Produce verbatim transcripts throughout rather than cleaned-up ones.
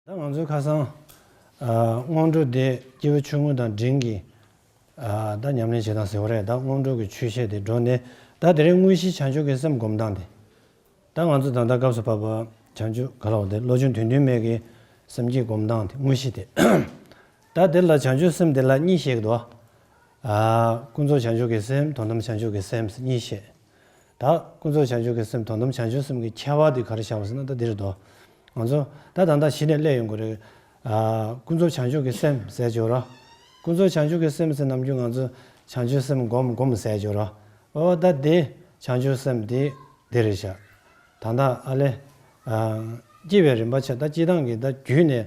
ད་ང་ཚོའི་ཁ་སང་ཨ་སྔོན་འགྲོ་དེ་སྐྱེས་བུ་ཆུང་ངུ་དང་འབྲིང་གི་ཨ་ད་ཉམས་ལེན་བྱེད་སྟངས་ཟེར་བ་རེད། ད་སྔོན་འགྲོ་གི་ཆོས་བཤད་དེ་འགྲོ་ནས། ད་དེ་རིང་དངོས་གཞི་བྱང་ཆུབ་ཀྱི་སེམས་སྒོམ་སྟངས་དེ། ད་ང་ཚོ་ད་ལྟ་སྐབས་སུ་བབ་པ་བྱང་ཆུབ་ག་ལ་བ་དེ་བློ་ཆུང་དོན་མཐུན་མེད་ཀྱི་སེམས་བསྐྱེད་སྒོམ་སྟངས་དེ་དངོས་གཞི་དེ། ད་དེ་ལ་བྱང་ཆུབ་སེམས་དེ་ལ་གཉིས་བཤད་ཀྱི་འདུག་ཨ་ཀུན་རྫོབ་བྱང་ཆུབ་ཀྱི་སེམས། དོན་དམ་བྱང་ཆུབ་ཀྱི་སེམས་གཉིས་བཤད། ད་ཀུན་རྫོབ་བྱང་ཆུབ་ཀྱི་སེམས། དོན་དམ་བྱང་ཆུབ་སེམས་ཀྱི་ཁྱད་པར་དེ་ག་རེ་བཞག་པ་ཟེར་ན། ད་འདི་རེད་དོ། ང་ཚོ་ད་ད་ལྟ་གཞི་ནས་སླེབས་ཡོང་གི་རེད། ཨ་ཀུན་རྫོབ་བྱང་ཆུབ་ཀྱི་སེམས་ཟེར་གྱི་ཡོད་ར། ཀུན་རྫོབ་བྱང་ཆུབ་ཀྱི་སེམས་ཟེར་ནམ་རྒྱུན་ང་ཚོ་བྱང་ཆུབ་སེམས་སྒོམ་སྒོམ་ཟེར་གྱི་ཡོད་ར། ཨོ་ད་དེ་བྱང་ཆུབ་སེམས་དེ་འདི་རེད་ཤག་ད་ད་ཨ་ལེ། ཨ་སྐྱེ་བའི་རིམ་པ་ཆ་ད་སྐྱེ་སྟངས་ཀྱི་ད་རྒྱུད་ནས།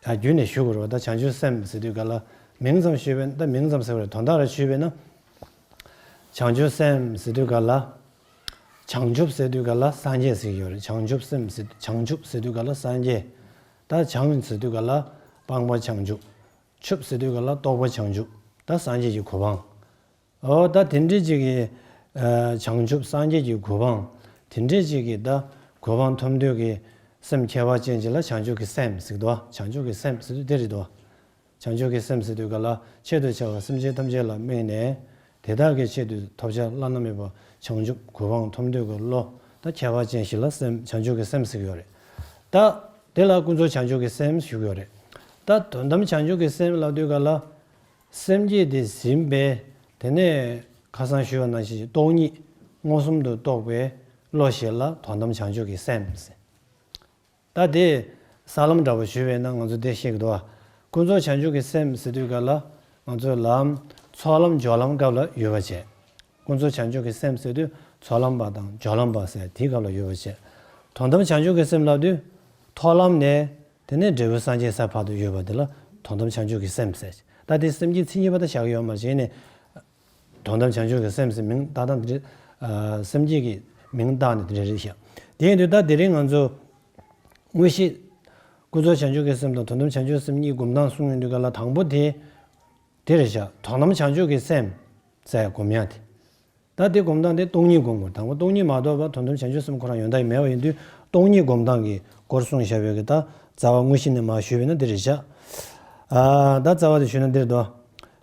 ཨ་རྒྱུད་ནས་ཞུ་དགོས་རེད་བ། ད་བྱང་ཆུབ་སེམས་ཟེར་དུས་ག་ལ་མིང་ཙམ་ཞུས་པས་ན། ད་མིང་ཙམ་ཟེར་བ་རེད། དོན་དག་རེ་ཞུས་པས་ན། བྱང་ཆུབ་སེམས་ཟེར་དུས་ག་ལ། བྱང་ཆུབ་ཟེར་དུས་ག་ལ་སངས་རྒྱས་ཟེར་གྱི་ཡོད་རེད། བྱང་ཆུབ་སེམས་ཟེར། བྱང་ཆུབ་ཟེར་དུས་ག་ལ་སངས་རྒྱས། ད་བྱང་ཟེར་དུས་ག་ལ་སྤངས་པ་བྱང་ཆུབ། ཆུབ་ཟེར་དུས་ག་ལ་རྟོགས་པ་བྱང་ཆུབ། ད་སངས་རྒྱས་ཀྱི་གོ་འཕང་། ཨོ་ད་དེ་འདྲའི་ཅིག་གི་ཨ་བྱང་ཆུབ་སངས་རྒྱས་ཀྱི་གོ་འཕང་། དེ་འདྲའི་ཅིག་གི་ད་གོ་འཕང་ཐོབ་འདོད་ཀྱི་སེམས་ཁྱད་པར་ཅན་ཅིག་ལ་བྱང་ཆུབ་ཀྱི་སེམས་ཟེར་གྱི་འདུག་བྱང་ཆུབ་ཀྱི་སེམས་ཟེར་དུས་དེ་རེད་དོ། བྱང་ཆུབ་ཀྱི་སེམས་ཟེར་དུས་ག་ལ་ཆེད་དུ་བྱ་བ་སེམས་ཅན་ཐམས་ཅད་ལ་དམིགས་ནས། དེ་དག་གི་ཆེད་དུ་ཐོབ་བྱ་བླ་ན་མེད་པ་བྱང་ཆུབ་གོ་འཕང་ཐོབ་འདོད་ཀྱི་བློ། ད་ཁྱད་པར་ཅན་ཞིག་ལ་སེམས་བྱང་ཆུབ་ཀྱི་སེམས་ཟེར་གྱི་ཡོད་རེད། ད་དེ་ལ་ཀུན་རྫོབ་བྱང་ཆུབ་ཀྱི་སེམས་ཞུ་གི་ཡོད་རེད། ད་དོན་དམ་བྱང་ཆུབ་ཀྱི་སེམས་ལབ་དུས་ག་ལ། སེམས་བསྐྱེད་དེ་ཟིན་པས། དེ་ནས་ཁ་སང་ཞུས་པ་ནང་བཞིན་སྟོང་ཉིད་མངོན་སུམ་དུ་རྟོགས་པའི་བློ་ཞིག་ལ་དོན་དམ་བྱང་ཆུབ་ཀྱི་སེམས་ཟེར། ད་དེ་ས་ལམ་འདྲ་བོ་ཞུས་པས་ན་ང་ཚོ་དེ་ཤེས་ཀྱི་འདུག་བ། ཀུན་རྫོབ་བྱང་ཆུབ་ཀྱི་སེམས་ཟེར་དུས་ག་ལ་ང་ཚོ་ལམ་ཚོགས་ལམ་སྦྱོར་ལམ་སྐབས་ལ་ཡོད་པ་བྱས། ཀུན་རྫོབ་བྱང་ཆུབ་ཀྱི་སེམས་ཟེར་དུས་ཚོགས་ལམ་པ་དང་སྦྱོར་ལམ་པ་ཟེར་དེའི་སྐབས་ལ་ཡོད་པ་བྱས། དོན་དམ་བྱང་ཆུབ་ཀྱི་སེམས་ལབ་དུས་ཐོག་ལམ་ནས། དེ་ནས་འབྲས་བུ་སངས་རྒྱས་སར་བར་དུ་ཡོད་པ་དེ་ལ་དོན་དམ་བྱང་ཆུབ་ཀྱི་སེམས་ཟེར། ད་དེ་སེམས་བསྐྱེད་མཚན་ཉིད་པ་ད་བཞག་གི་ཡོད་མ་རེད། གཞན་ནས་དོན་དམ་བྱང་ཆུབ་ཀྱི་སེམས་ཟེར་མིང་བཏགས་སྟངས་དེ་རེད། ཨ་སེམས་བསྐྱེད་ཀྱི་མིང་བཏགས་ནས་དེ་འདྲ་རེད་ཤག་དེ་ཡིན་དུས་ད་དེ་རིང་ང་ཚོ་དངོས་གཞི་ཀུན་རྫོབ་བྱང་ཆུབ་ཀྱི་སེམས་དང་དོན་དམ་བྱང་ཆུབ་སེམས་གཉིས་སྒོམ་སྟངས་གསུངས་ཡོང་དུས་ག་ལ་དང་པོ་དེ་དེ་རེད་ཤག་དོན་དམ་བྱང་ཆུབ་ཀྱི་སེམས་ཟེར་སྒོམ་ཡ་དེ། ད་དེ་སྒོམ་སྟངས་དེ་སྟོང་ཉིད་སྒོམ་དགོས། དང་པོ་སྟོང་ཉིད་མ་རྟོགས་པར་དོན་དམ་བྱང་ཆུབ་སེམས་ཁོ་རང་ཡོང་ཐབས་མེད་པ་ཡིན་དུས། སྟོང་ཉིད་སྒོམ་སྟངས་ཀྱི་སྐོར་གསུངས་བཞག་པའི་གི་ད་རྩ་བ་དངོས་གཞི་ནས་མར་ཞུས་པས་ན་འདི་རེད་བཞག་ཨ་ད་རྩ་བ་དེ་ཞུས་ན་འདིར་དོ།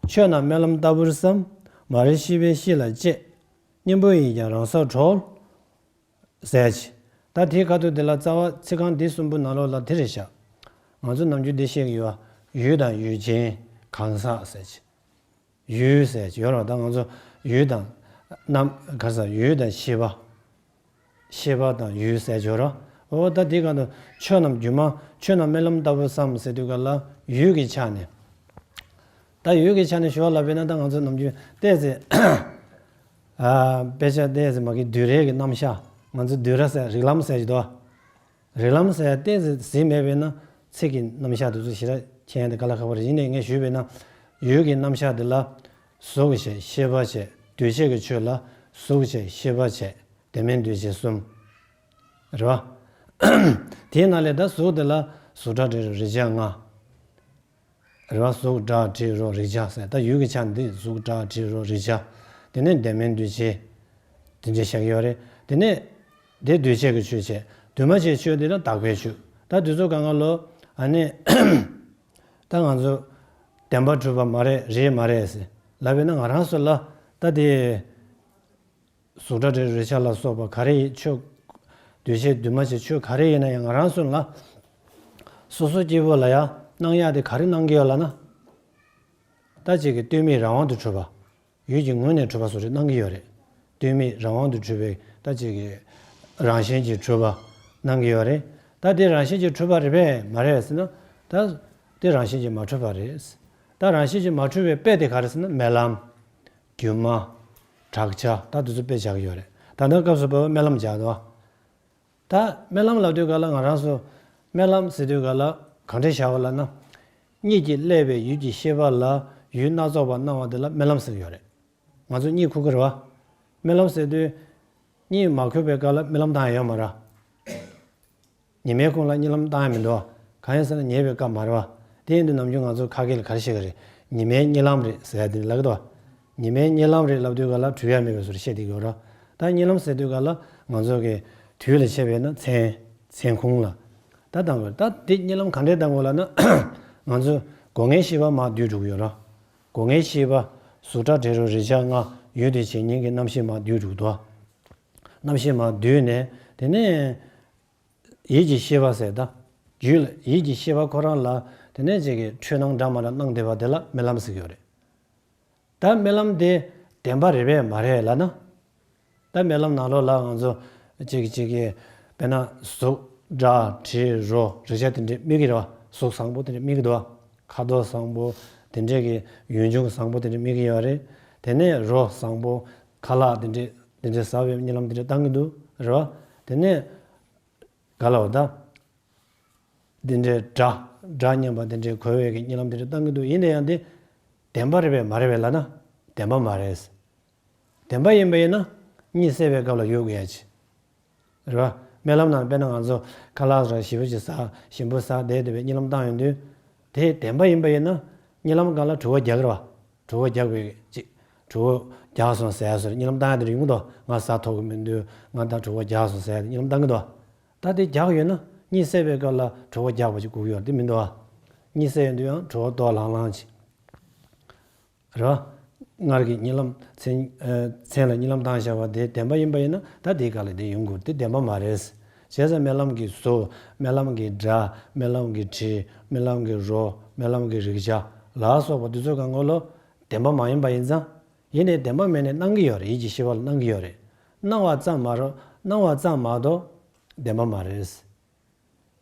ཆོས་རྣམས་རྨི་ལམ་ལྟ་བུར་བསམ། མ་རིག་ཤེས་པས་ཤེས་ལ་དཔྱད། གཉེན་པོ་ཡིས་ཀྱང་རང་སར་གྲོལ། ཟེར་ཅིག་ད་དེའི་ཁ་ཐུག་དེ་ལ་རྩ་བ་ཚིག་རྐང་འདི་གསུམ་པོ་ནང་ལོགས་ལ་དེ་རེད་བཞག་ང་ཚོ་ནམ་རྒྱུན་འདི་བཤད་ཀྱི་ཡོད། ཡུལ་དང་ཡུལ་ཅན་གང་ཟག་ཟེར་ཅིག་ཡུལ་ཟེར་གྱི་ཡོད་རེད། ད་ང་ཚོ་ཡུལ་དང་རྣམ་ག་ས་ཡུལ་དང་ཤེས་པ། ཤེས་པ་དང་ཡུལ་ཟེར་གྱི་ཡོད་རེད། འོ་ད་དེའི་སྒང་དུ་ཆོས་རྣམས་སྒྱུ་མ། ཆོས་རྣམས་རྨི་ལམ་ལྟ་བུར་བསམ་ཟེར་དུས་ག་ལ་ཡུལ་གྱི་ཆ་ནས། ད་ཡུལ་གྱི་ཆ་ནས་ཞུ་བ་ལབ་པས་ན། ད་ང་ཚོ་ནམ་རྒྱུན་ཏོག་ཙམ་ཨ་དཔེ་ཆ་ཏོག་ཙམ་མ་གི་བསྡུས་རའི་གི་རྣམ་གཞག་ང་ཚོ་བསྡུས་ར་ཟེར་རིགས་ལམ་ཟེར་གྱི་འདུག་རིགས་ལམ་ཟེར་ཏོག་ཙམ་གཟིགས་མེད་པས་ན་ཚིག་གི་རྣམ་གཞག་དེ་ཚོ་ཞེ་དྲག་མཁྱེན་ཡ་དེ་དཀའ་ལས་ཁག་པོ་རེད། ཡིན་ནའི་ངས་ཞུས་པས་ན་ཡུལ་གྱི་རྣམ་གཞག་དེ་ལ་གཟུགས་བྱས། ཤེས་པ་བྱས། འདུས་བྱས་ཀྱི་ཆོས་ལ་གཟུགས་བྱས། ཤེས་པ་བྱས། དེ་མིན་འདུས་བྱས་གསུམ། རེད་བ། དེའི་ནང་ལས་ད་གཟུགས་དེ་ལ་གཟུགས་སྒྲ་དྲི་རོ་རེག་བྱ་ལྔ། རེད་བ། གཟུགས་སྒྲ་དྲི་རོ་རེག་བྱ་ཟེར། ད་ཡུལ་གྱི་ཆ་ནས་འདི་གཟུགས་སྒྲ་དྲི་རོ་རེག་བྱ། དེ་ནས་དེ་མིན་འདུས་བྱས། དེ་འདྲ་བཞག་ཡོད་རེད། དེ་ནས་དེ་འདུས་བྱས་ཀྱི་ཆོས་བྱས། འདུས་མ་བྱས་ཆོས་དེ་ལ་དག་པའི་ཆོས། ད་དེ་ཚོ་གང་ག་ལོ། ཨ་ནི་ད་ང་ཚོ་བདེན་པར་གྲུབ་པ་མ་རེད། རེད་མ་རེད་ཟེར་ལབ་པས་ན། ང་རང་ཚོ་ལ་ད་དེ་གཟུགས་སྒྲ་དྲི་རོ་རེག་བྱ་ལ་སོགས་པ་ག་རེ་ཡིན། ཆོས་འདུས་བྱས་འདུས་མ་བྱས་ཆོས་ག་རེ་ཡིན་ན་ཡང་། ང་རང་ཚོ་ལ་སོ་སོ་སྐྱེ་བོ་ལ་ཡང་གནང་ཡག་དེ་ག་རེ་གནང་གི་ཡོད་ལབ་ན། ད་ཅིག་གི་ལྟོས་མེད་རང་དབང་དུ་གྲུབ་པ། ཡུལ་གྱི་ངོས་ནས་གྲུབ་པ་སོགས་རེ་གནང་གི་ཡོད་རེད། ལྟོས་མེད་རང་དབང་དུ་གྲུབ་པའི་ད་ཅིག་གི་རང་བཞིན་གྱིས་གྲུབ་པ་གནང་གི་ཡོད་རེད། ད་དེ་རང་བཞིན་གྱིས་གྲུབ་པ་རེད་པས་མ་རེད་ཟེར་ན། ད་དེ་རང་བཞིན་གྱིས་མ་གྲུབ་པ་རེད། ད་རང་བཞིན་གྱིས་མ་གྲུབ་པའི་དཔེ་དེ་ག་རེ་ཟེར་ན། རྨི་ལམ། སྒྱུ་མ། བྲག་ཅ། ད་དེ་ཚོ་དཔེ་བཞག་གི་ཡོད་རེད། ད་ལྟ་སྐབས་སུ་བབས་པ་རྨི་ལམ་བཞག་འདུག་ད་རྨི་ལམ་ལབ་དུས་ག་ལ་ང་རང་ཚོ་རྨི་ལམ་ཟེར་དུས་ག་ལ་གང་འདྲ་བཞག་པ་ལབ་ན། གཉིད་ཀྱིས་བསླད་པའི་ཡུལ་གྱི་ཤེས་པ་ལ་ཡུལ་སྣ་ཚོགས་པ་སྣང་བ་དེ་ལ་རྨི་ལམ་ཟེར་གྱི་ཡོད་རེད། ང་ཚོ་གཉིད་ཁུག་གི་རེད་བ། རྨི་ལམ་ཟེར་དུས་གཉིད་མ་ཁུག་པའི་སྐབས་ལ་རྨི་ལམ་བཏང་ཡ་ཡོད་མ་རེད། ཉི་མའི་ཁོངས་ལ་གཉིད་ལམ་བཏང་ཡ་མི་འདུག་བ། གང་ཡིན་ཟེར་ན་ཉལ་བའི་སྐབས་མ་རེད་བ། དེ་ཡིན་དུས་ནམ་རྒྱུན་ང་ཚོ་ཁ་སྐད་ལ་ག་རེ་བཤད་གི་རེད། ཉི་མའི་གཉིད་ལམ་རེད་ཟེར་ཡ་དེ་ལབ་གི་འདུག་བ། ཉི་མའི་གཉིད་ལམ་རེད་ལབ་དུས་ག་ལ་འཁྲུལ་ཡ་མེད་པའི་བཟོ་འདྲ་བཤད་བསྡད་ཀྱི་ཡོད་རེད། ད་གཉིད་ལམ་ཟེར་དུས་ག་ལ་ང་ཚོ་གི་དུས་ལ་བྱས་པས་ན་མཚན། མཚན་ཁུང་ལ། ད་ ད་ལྟ་དགོས། ད་དེ་གཉིད་ལམ་ག་འདྲས་ལྟ་དགོས་ལབ་ན། ང་ཚོ་སྒོ་ལྔའི་ཤེས་པ་མར་སྡུད་འགྲོ་གི་ཡོད་ར། སྒོ་ལྔའི་ཤེས་པ། གཟུགས་སྒྲ་དྲི་རོ་རེག་བྱ་ལྔ་ཡུལ་དུ་བྱེད་ཉིད་ཀྱི་རྣམ་ཤེས་མར་སྡུད་འགྲོ་གི་འདུག་རྣམ་ཤེས་མར་བསྡུས་ནས། དེ་ནས་ཡིད་ཀྱི་ཤེས་པ་ཟེར། ད་རྒྱུད་ལ་ཡིད་ཀྱི་ཤེས་པ་ཁོ་རང་ལ། དེ་ནས་ཅིག་གི་འཁྲུལ་སྣང་འདྲ་མ་འདྲ་སྣང་བསྡད་པ་དེ་ལ་རྨི་ལམ་ཟེར་གྱི་ཡོད་རེད། ད་རྨི་ལམ་དེ་བདེན་པ་རེད་པས་མ་རེད་ལབ་ན། ད་རྨི་ལམ་ནང་ལོགས་ལ་ང་ཚོ་ཅིག་གི་ཅིག་གི་དཔེར་ན་གཟུགས་སྒྲ་དྲི་རོ་རེག་བྱ་དེ་འདྲས་རྨི་གི་རེད་བ། གཟུགས་བཟང་པོ་དེ་འདྲས་རྨི་གི་འདུག་བ། ཁ་དོག་བཟང་པོ་དེ་འདྲས་ཀྱི་ཡུལ་ལྗོངས་བཟང་པོ་དེ་འདྲས་རྨི་གི་ཡོད་རེད། དེ་ནས་རོ་བཟང་པོ་ཁ་ལག་དེ་འདྲས་དེ་འདྲས་ཟ་བའི་གཉིད་ལམ་དེ་འདྲས་བཏང་གི་འདུག་རེད་བ། དེ་ནས་ག་ལ་བ་ད། འདི་འདྲའི་སྒྲ། སྒྲ་སྙན་པ་འདི་འདྲའི་གོ་བའི་གི་གཉིད་ལམ་འདི་འདྲ་བཏང་གི་འདུག་ཡིན་ན་ཡང་འདི་བདེན་པ་རེད་པས་མ་རེད་པས་ལབ་ན། བདེན་པ་མ་རེད། བདེན་པ་ཡིན་པ་ཡིན་ན་གཉིད་སད་པའི་སྐབས་ལ་ཡོད་དགོས་ཡ་ཅི། རེད་བ། རྨི་ལམ་ནང་དཔེར་ན་ང་ཚོ་ཁ་ལག་ར་ཞིམ་པོ་ཅིག་ཟ། ཞིམ་པོ་ཟ་བསྡད་བསྡད་པའི་གཉིད་ལམ་བཏང་ཡོང་དུས། དེ་བདེན་པ་ཡིན་པ་ཡིན་ན་གཉིད་ལམ་སྒང་ལ་གྲོད་ཁོག་རྒྱག་གི་རེད་བ། གྲོད་ཁོག་རྒྱག་པའི་ཅིག་གྲོད་ཁོག་རྒྱག་སོང་ཟེར་ཡ་བཟོ་འདྲ་གཉིད་ལམ་བཏང་ཡ་དེ་འདྲ་ཡོང་གི་འདུག་ང་ཟ་ཐུབ་ཀྱི་མི་འདུག་ང་ད་གྲོད་ཁོག་རྒྱག་སོང་ཟེར་ཡ་དེ་གཉིད་ལམ་བཏང་གི་འདུག་ད་དེ་རྒྱག་ཡོད་ན་གཉིད་སད་པའི་སྐབས་ལ་གྲོད་ཁོག་རྒྱག་པ་ཅིག་དགོས་ཀྱི་ཡོད་རེད། དེ་མི་འདུག་ཨ། གཉིད་སད་ཡོང་དུས་ཡང་གྲོད་ཁོག་ལྟོགས་ལྷང་ལྷང་ཅིག་རེད་བ། སྔར་གྱི་གཉིད་ལམ་མཚན་ཨ་མཚན་ལ་གཉིད་ལམ་བཏང་བཞག་པ་དེ་བདེན་པ་ཡིན་པ་ཡིན་ན་ད་དེའི་སྐབས་ལ་དེ་ཡོང་དགོས། དེ་བདེན་པ་མ་རེད། བྱས་ཙང་རྨི་ལམ་གྱི་གཟུགས། རྨི་ལམ་གྱི་སྒྲ། རྨི་ལམ་གྱི་དྲི། རྨི་ལམ་གྱི་རོ། རྨི་ལམ་གྱི་རེག་བྱ་ལ་སོགས་པ་དེ་ཚོ་གང་ག་ལོ་བདེན་པ་མ་ཡིན་པ་ཡིན་ཙང་། ཡིན་ནའི་བདེན་པ་མེད་ནས་སྣང་གི་ཡོད་རེད། ཡིད་ཀྱི་ཤེས་པ་ལ་སྣང་གི་ཡོད་རེད། སྣང་བ་ཙམ་མ་རོ། སྣང་བ་ཙམ་མ་གཏོགས་བདེན་པ་མ་རེད།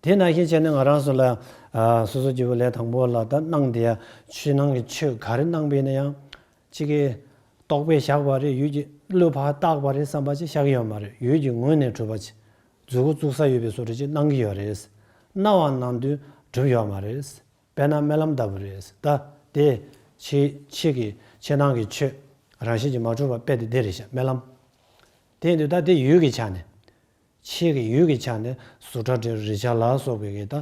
དེ་ནང་བཞིན་བྱས་ནས་ང་རང་ཚོ་ལ་ཨ་སོ་སོ་སྐྱེ་བོ་ལས་དང་པོ་ལ་ད་སྣང་དེ་ཡ་ཕྱི་ནང་གི་ཆོས་ག་རེ་སྣང་བས་ན་ཡང་། གཅིག་གིས་རྟོག་པས་བཞག་པ་རེད། ཡུལ་གྱི་བློས་ཕར་བཏགས་པ་རེད་བསམ་པ་ཅིག་ཤར་གི་ཡོད་མ་རེད། ཡུལ་གྱི་ངོས་ནས་གྲུབ་པ་ཅིག་མཛུབ་གུ་བཙུགས་ས་ཡོད་པའི་བཟོ་འདྲ་ཅིག་སྣང་གི་ཡོད་རེད། སྣང་བ་ནང་དུ་གྲུབ་ཡོད་མ་རེད། དཔེར་ན་རྨི་ལམ་ལྟ་བུ་རེད། ད་དེ་ཕྱི་ཕྱི་གི་ཕྱི་ནང་གི་ཆོས་རང་བཞིན་གྱིས་མ་གྲུབ་པ་དཔེ་དེ་དེ་རེད་ཤག་རྨི་ལམ། དེ་ཡིན་དུས་ད་དེ་ཡུལ་གྱི་ཆ་ནས། ཕྱི་གི་ཡུལ་གྱི་ཆ་ནས་གཟུགས་སྒྲ་དྲི་རོ་རེག་བྱ་ལ་སོགས་པའི་གི་ད་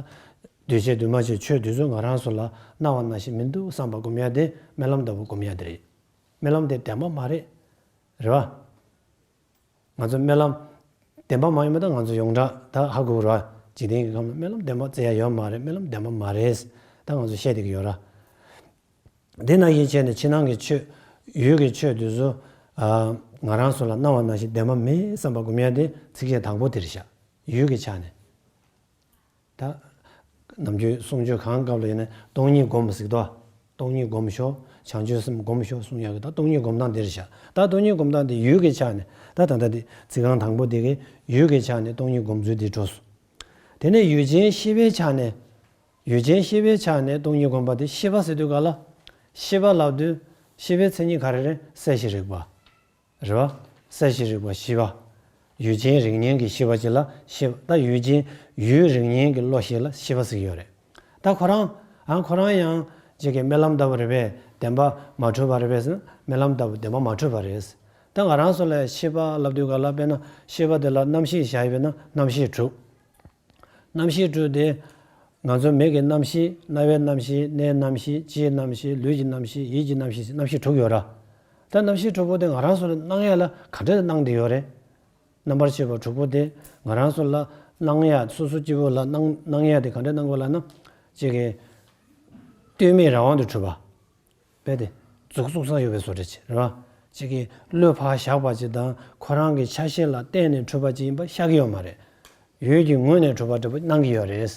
འདུས་བྱས་འདུས་མ་བྱས་ཆོས་དེ་ཚོ་ང་རང་ཚོ་ལ་སྣང་བ་ནང་བཞིན་མི་འདུག་བསམ་པ་སྒོམ་ཡ་དེ་རྨི་ལམ་ལྟ་བུ་སྒོམ་ཡ་དེ་རེད། རྨི་ལམ་དེ་བདེན་པ་མ་རེད། རེད་བ། ང་ཚོ་རྨི་ལམ་བདེན་པ་མ་ཡིན་པ་ད་ང་ཚོ་ཡོངས་གྲགས་ད་ཧ་གོ་གི་རེད་བ། འཇིག་རྟེན་གྱི་ཁམས་ལ་རྨི་ལམ་བདེན་པ་བཙལ་ཡ་ཡོད་མ་རེད། རྨི་ལམ་བདེན་པ་མ་རེད། ད་ང་ཚོ་བཤད་བསྡད་ཀྱི་ཡོད་ར། དེ་ནང་བཞིན་བྱས་ནས་ཕྱི་ནང་གི་ཆོས། ཡུལ་གྱི་ཆོས་དེ་ཚོ་ཨ་ང་རང་ཚོ་ལ་སྣང་བ་ནང་བཞིན་བདེན་པ་མེད་བསམ་པ་སྒོམ་ཡ་དེ་ཚིགས་བཅད་དང་པོ་དེ་རེད་ཤག་ཡུལ་གྱི་ཆ་ནས། ད་ནམ་རྒྱུན་གསུང་ཆོས་གང་སྐབས་ལ་ཡིན་ན་སྟོང་ཉིད་སྒོམ་ཟེར་གི་འདུག་སྟོང་ཉིད་སྒོམ་ཤོག་བྱང་ཆུབ་སེམས་སྒོམ་ཤོག་གསུང་ཡ་གི། ད་སྟོང་ཉིད་སྒོམ་སྟངས་དེ་རེད་ཤག་ད་སྟོང་ཉིད་སྒོམ་སྟངས་དེ་ཡུལ་གྱི་ཆ་ནས། ད་ད་ལྟ་དེ་ཚིག་རྐང་དང་པོ་དེ་གི་ཡུལ་གྱི་ཆ་ནས་སྟོང་ཉིད་སྒོམ་ཚུལ་དེ་འགྲོ་སོང་། དེ་ནས་ཡུལ་ཅན་ཤེས་པའི་ཆ་ནས། ཡུལ་ཅན་ཤེས་པའི་ཆ་ནས་སྟོང་ཉིད་སྒོམ་པ་དེ་ཤེས་པ་ཟེར་དུས་ག་ལ། ཤེས་པ་ལབ་དུས་ཤེས་པའི་མཚན་ཉིད་ག་རེ་རེད། གསལ་ཞིང་རིག་པ། རེད་བ། གསལ་ཞིང་རིག་པ་ཤེས་པ། ཡུལ་ཅན་རིག་གཉེན་གྱི་ཤེས་པ་ཅིག་ལ་ཤེས་པ། ད་ཡུལ་ཅན་ཡུལ་རིག་གཉེན་གྱི་བློ་ཞིག་ལ་ཤེས་པ་ཟེར་གྱི་ཡོད་རེད། ད་ཁོ་རང་ཨང་ཁོ་རང་ཡང་ཅིག་གི་རྨི་ལམ་ལྟ་བུ་རེད་པས་བདེན་པ་མ་གྲུབ་པ་རེད་པས་ཟེར་ན། རྨི་ལམ་ལྟ་བུ་བདེན་པ་མ་གྲུབ་པ་རེད། ད་ང་རང་ཚོ་ལ་ཤེས་པ་ལབ་དུས་ག་ལ། དཔེར་ན་ཤེས་པ་དེ་ལ་རྣམ་ཤེས་བཞག་ཡོད་པས་ན་རྣམ་ཤེས་དྲུག་རྣམ་ཤེས་དྲུག་དེ། ང་ཚོ་མིག་གི་རྣམ་ཤེས། རྣ་བའི་རྣམ་ཤེས། སྣའི་རྣམ་ཤེས། ལྕེའི་རྣམ་ཤེས། ལུས་ཀྱི་རྣམ་ཤེས། ཡིད་ཀྱི་རྣམ་ཤེས། རྣམ་ཤེས་དྲུག་ཡོད་ར། ད་རྣམ་ཤེས་དྲུག་པོ་དེ་ང་རང་ཚོ་ལ་སྣང་ཡ་ལ་ག་འདྲ་སྣང་བསྡད་ཡོད་རེད། རྣམ་པར་ཤེས་པ་དྲུག་པོ་དེ་ང་རང་ཚོ་ལ་སྣང་ཡ། སོ་སོ་སྐྱེ་བོ་ལ་སྣང་སྣང་ཡ་དེ་ག་འདྲ་སྣང་དགོས་ལབ་ན། ཅིག་གི་ལྟོས་མེད་རང་དབང་དུ་གྲུབ་པ། དཔེ་དེ་མཛུབ་བཙུགས་ས་ཡོད་པའི་བཟོ་འདྲ་ཅིག་རེད་བ། ཅིག་གིས་བློས་ཕར་བཞག་པ་ཅིག་དང་ཁོ་རང་གི་ཆ་ཤས་ལ་བརྟེན་ནས་གྲུབ་པ་ཅིག་ཡིན་པ་ཤར་གྱི་ཡོད་མ་རེད། ཡུལ་གྱི་ངོས་ནས་གྲུབ་པ་འདྲ་པོ་སྣང་གི་ཡོད་རེད།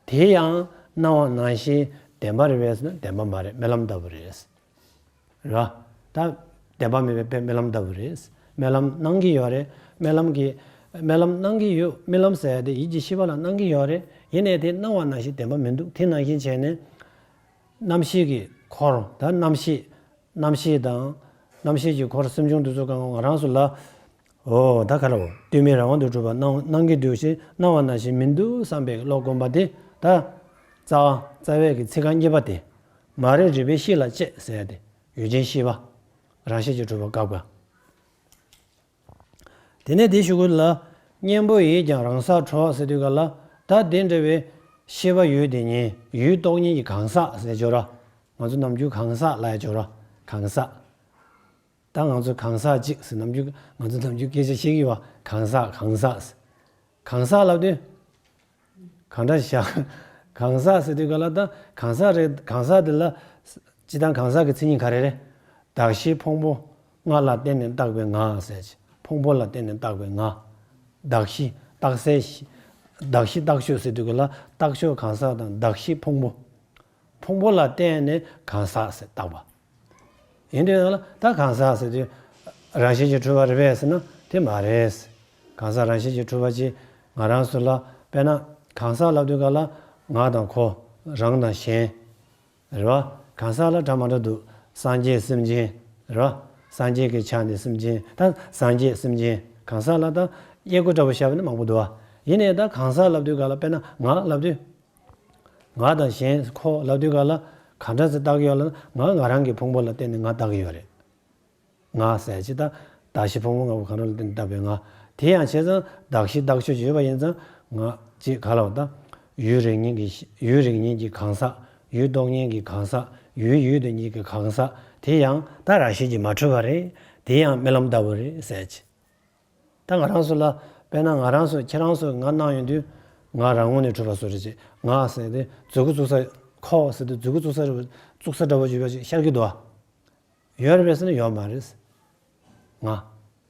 དེ་ཡང་སྣང་བ་ནང་བཞིན་བདེན་པ་རེད་པས་ཟེར་ན་བདེན་པ་མ་རེད། རྨི་ལམ་ལྟ་བུ་རེད། རེད་བ། ད་བདེན་པ་མེད་པའི་དཔེ་རྨི་ལམ་ལྟ་བུ་རེད། རྨི་ལམ་སྣང་གི་ཡོད་རེད། རྨི་ལམ་གྱི་རྨི་ལམ་སྣང་གི་ཡོད། རྨི་ལམ་ཟེར་ཡ་དེ་ཡིད་ཀྱི་ཤེས་པ་ལ་སྣང་གི་ཡོད་རེད། ཡིན་ནའི་དེ་སྣང་བ་ནང་བཞིན་བདེན་པ་མི་འདུག་དེ་ནང་བཞིན་བྱས་ནས། རྣམ་ཤེས་ཀྱི་འཁོར། ད་རྣམ་ཤེས། རྣམ་ཤེས་དང་། རྣམ་ཤེས་ཀྱི་འཁོར་སེམས་བྱུང་དེ་ཚོ་གང་ང་རང་ཚོ་ལ། འོ་ད་ག་རེ་བ། ལྟོས་མེད་རང་དབང་དུ་གྲུབ་པ་སྣང་སྣང་གི་འདུག་ཞེས་སྣང་བ་ནང་བཞིན་མི་འདུག་བསམ་པའི་བློ་སྒོམ་པ་དེ། ད་རྩ་བ་རྩ་བའི་གི་ཚིག་རྐང་གཉིས་པ་དེ། མ་རིག་རིག་པའི་གཤིས་ལ་དཔྱད་ཟེར་ཡ་དེ། ཡུལ་ཅན་ཤེས་པ། རང་བཞིན་གྱིས་གྲུབ་པ་དགག་པ། དེ་ནས་དེ་ཞུ་གི་ལ། གཉེན་པོ་ཡིས་ཀྱང་རང་སར་གྲོལ་ཟེར་དུས་ག་ལ། ད་དེ་འདྲ་བའི་ཤེས་པ་ཡུལ་དེ་ཉིད། ཡུལ་རྟོག་ཉིད་ཀྱི་གང་ཟག་ཟེར་ཆོག་ར། ང་ཚོ་ནམ་རྒྱུན་གང་ཟག་ལབ་ཡ་ཆོག་ར། གང་ཟག་ད་ང་ཚོ་གང་ཟག་གཅིག་ཟེར། ནམ་རྒྱུན་ང་ཚོ་ནམ་རྒྱུན་སྐད་ཆ་བཤད་ཀྱི་ཡོད་པ། གང་ཟག་གང་ཟག་ཟེར། གང་ཟག་ལབ་དུས། གང་འདྲ་བཞག་གང་ཟག་ཟེར་དུས་ག་ལ་ད་གང་ཟག་རེད། གང་ཟག་དེ་ལ་སྤྱིར་བཏང་གང་ཟག་གི་མཚན་ཉིད་ག་རེ་རེད། གདགས་གཞི་ཕུང་པོ་ལྔ་ལ་བརྟེན་ནས་བཏགས་པའི་ང་ཟེར་གྱི། ཕུང་པོ་ལ་བརྟེན་ནས་བཏགས་པའི་ང་། གདགས་གཞི་རྟགས་གསལ་གཞི། གདགས་གཞི་རྟགས་ཤོས་ཟེར་དུས་ག་ལ་རྟགས་ཤོས་གང་ཟག་དང་གདགས་གཞི་ཕུང་པོ། ཕུང་པོ་ལ་བརྟེན་ནས་གང་ཟག་ཟེར་བཏགས་པ། ཡིན་དུས་ན་ལ་ད་གང་ཟག་ཟེར་དུས་རང་བཞིན་གྱིས་གྲུབ་པ་རེད་པས་ཟེར་ན་དེ་མ་རེད། གང་ཟག་རང་བཞིན་གྱིས་གྲུབ་པ་ཅིག་ང་རང་ཚོ་ལ་དཔེར་ན་གང་ཟག་ལབ་དུས་ག་ལ་ང་དང་ཁོ། རང་དང་གཞན། རེད་བ། གང་ཟག་ལ་འདྲ་མ་འདྲ་འདུག་སངས་རྒྱས་སེམས་ཅན། རེད་བ། སངས་རྒྱས་ཀྱི་ཆ་ནས་སེམས་ཅན། ད་སངས་རྒྱས་སེམས་ཅན། གང་ཟག་ལ་ད་དབྱེ་སྒོ་འདྲ་པོ་བཞག་པ་ནི་མང་པོ་འདུག་བ། ཡིན་ནའི་ད་གང་ཟག་ལབ་དུས་ག་ལ་དཔེར་ན་ང་ལབ་དུས། ང་དང་གཞན་ཁོ་ལབ་དུས་ག་ལ་ག་འདྲ་ཟེར་བཏགས་ཀྱི་ཡོད་ལབ་ན་ང་ང་རང་གི་ཕུང་པོ་ལ་བརྟེན་ནས་ང་བཏགས་ཀྱི་ཡོད་རེད། ང་ཟེར་ཅིག་ད་གདགས་གཞི་ཕུང་པོ་ལྔ་པོ་གང་རུང་ལ་བརྟེན་ནས་བཏགས་པའི་ང་། དེ་ཡང་བྱས་ཙང་གདགས་གཞི་རྟགས་ཤོས་ཅིག་ཡོད་པ་ཡིན་ཙང་ང་ཅིག་ག་ལ་བ་ད། ཡུལ་རིགས་གཉིས་ཀྱི་ཡུལ་རིགས་གཉིས་ཀྱི་གང་ཟག་ཡུལ་རྟོག་གཉིས་ཀྱི་གང་ཟག་ཡུལ་ཡུལ་དུ་གཉིས་ཀྱི་གང་ཟག་དེ་ཡང་ད་རང་བཞིན་གྱིས་མ་གྲུབ་པ་རེད། དེ་ཡང་རྨི་ལམ་ལྟ་བུ་རེད་ཟེར་ཅིག་ད་ང་རང་ཚོ་ལ་དཔེར་ན་ང་རང་ཚོ་ཁྱེད་རང་ཚོས་ང་སྣང་ཡོང་དུས་ང་རང་ངོས་ནས་གྲུབ་པ་བཟོ་རེད་ཅེས་ང་ཟེར་ཏེ་མཛུ་གུ་བཙུགས་ས་ཁོ་ཟེར་དུས་མཛུ་གུ་བཙུགས་ས་རེད་བཙུགས་ས་འདྲ་པོ་ཅིག་ཡོད་ཅེས་ཤར་གྱི་འདུག་ཨ། ཡོད་རེད་པས་ཟེར་ན་ཡོད་མ་རེད། ང་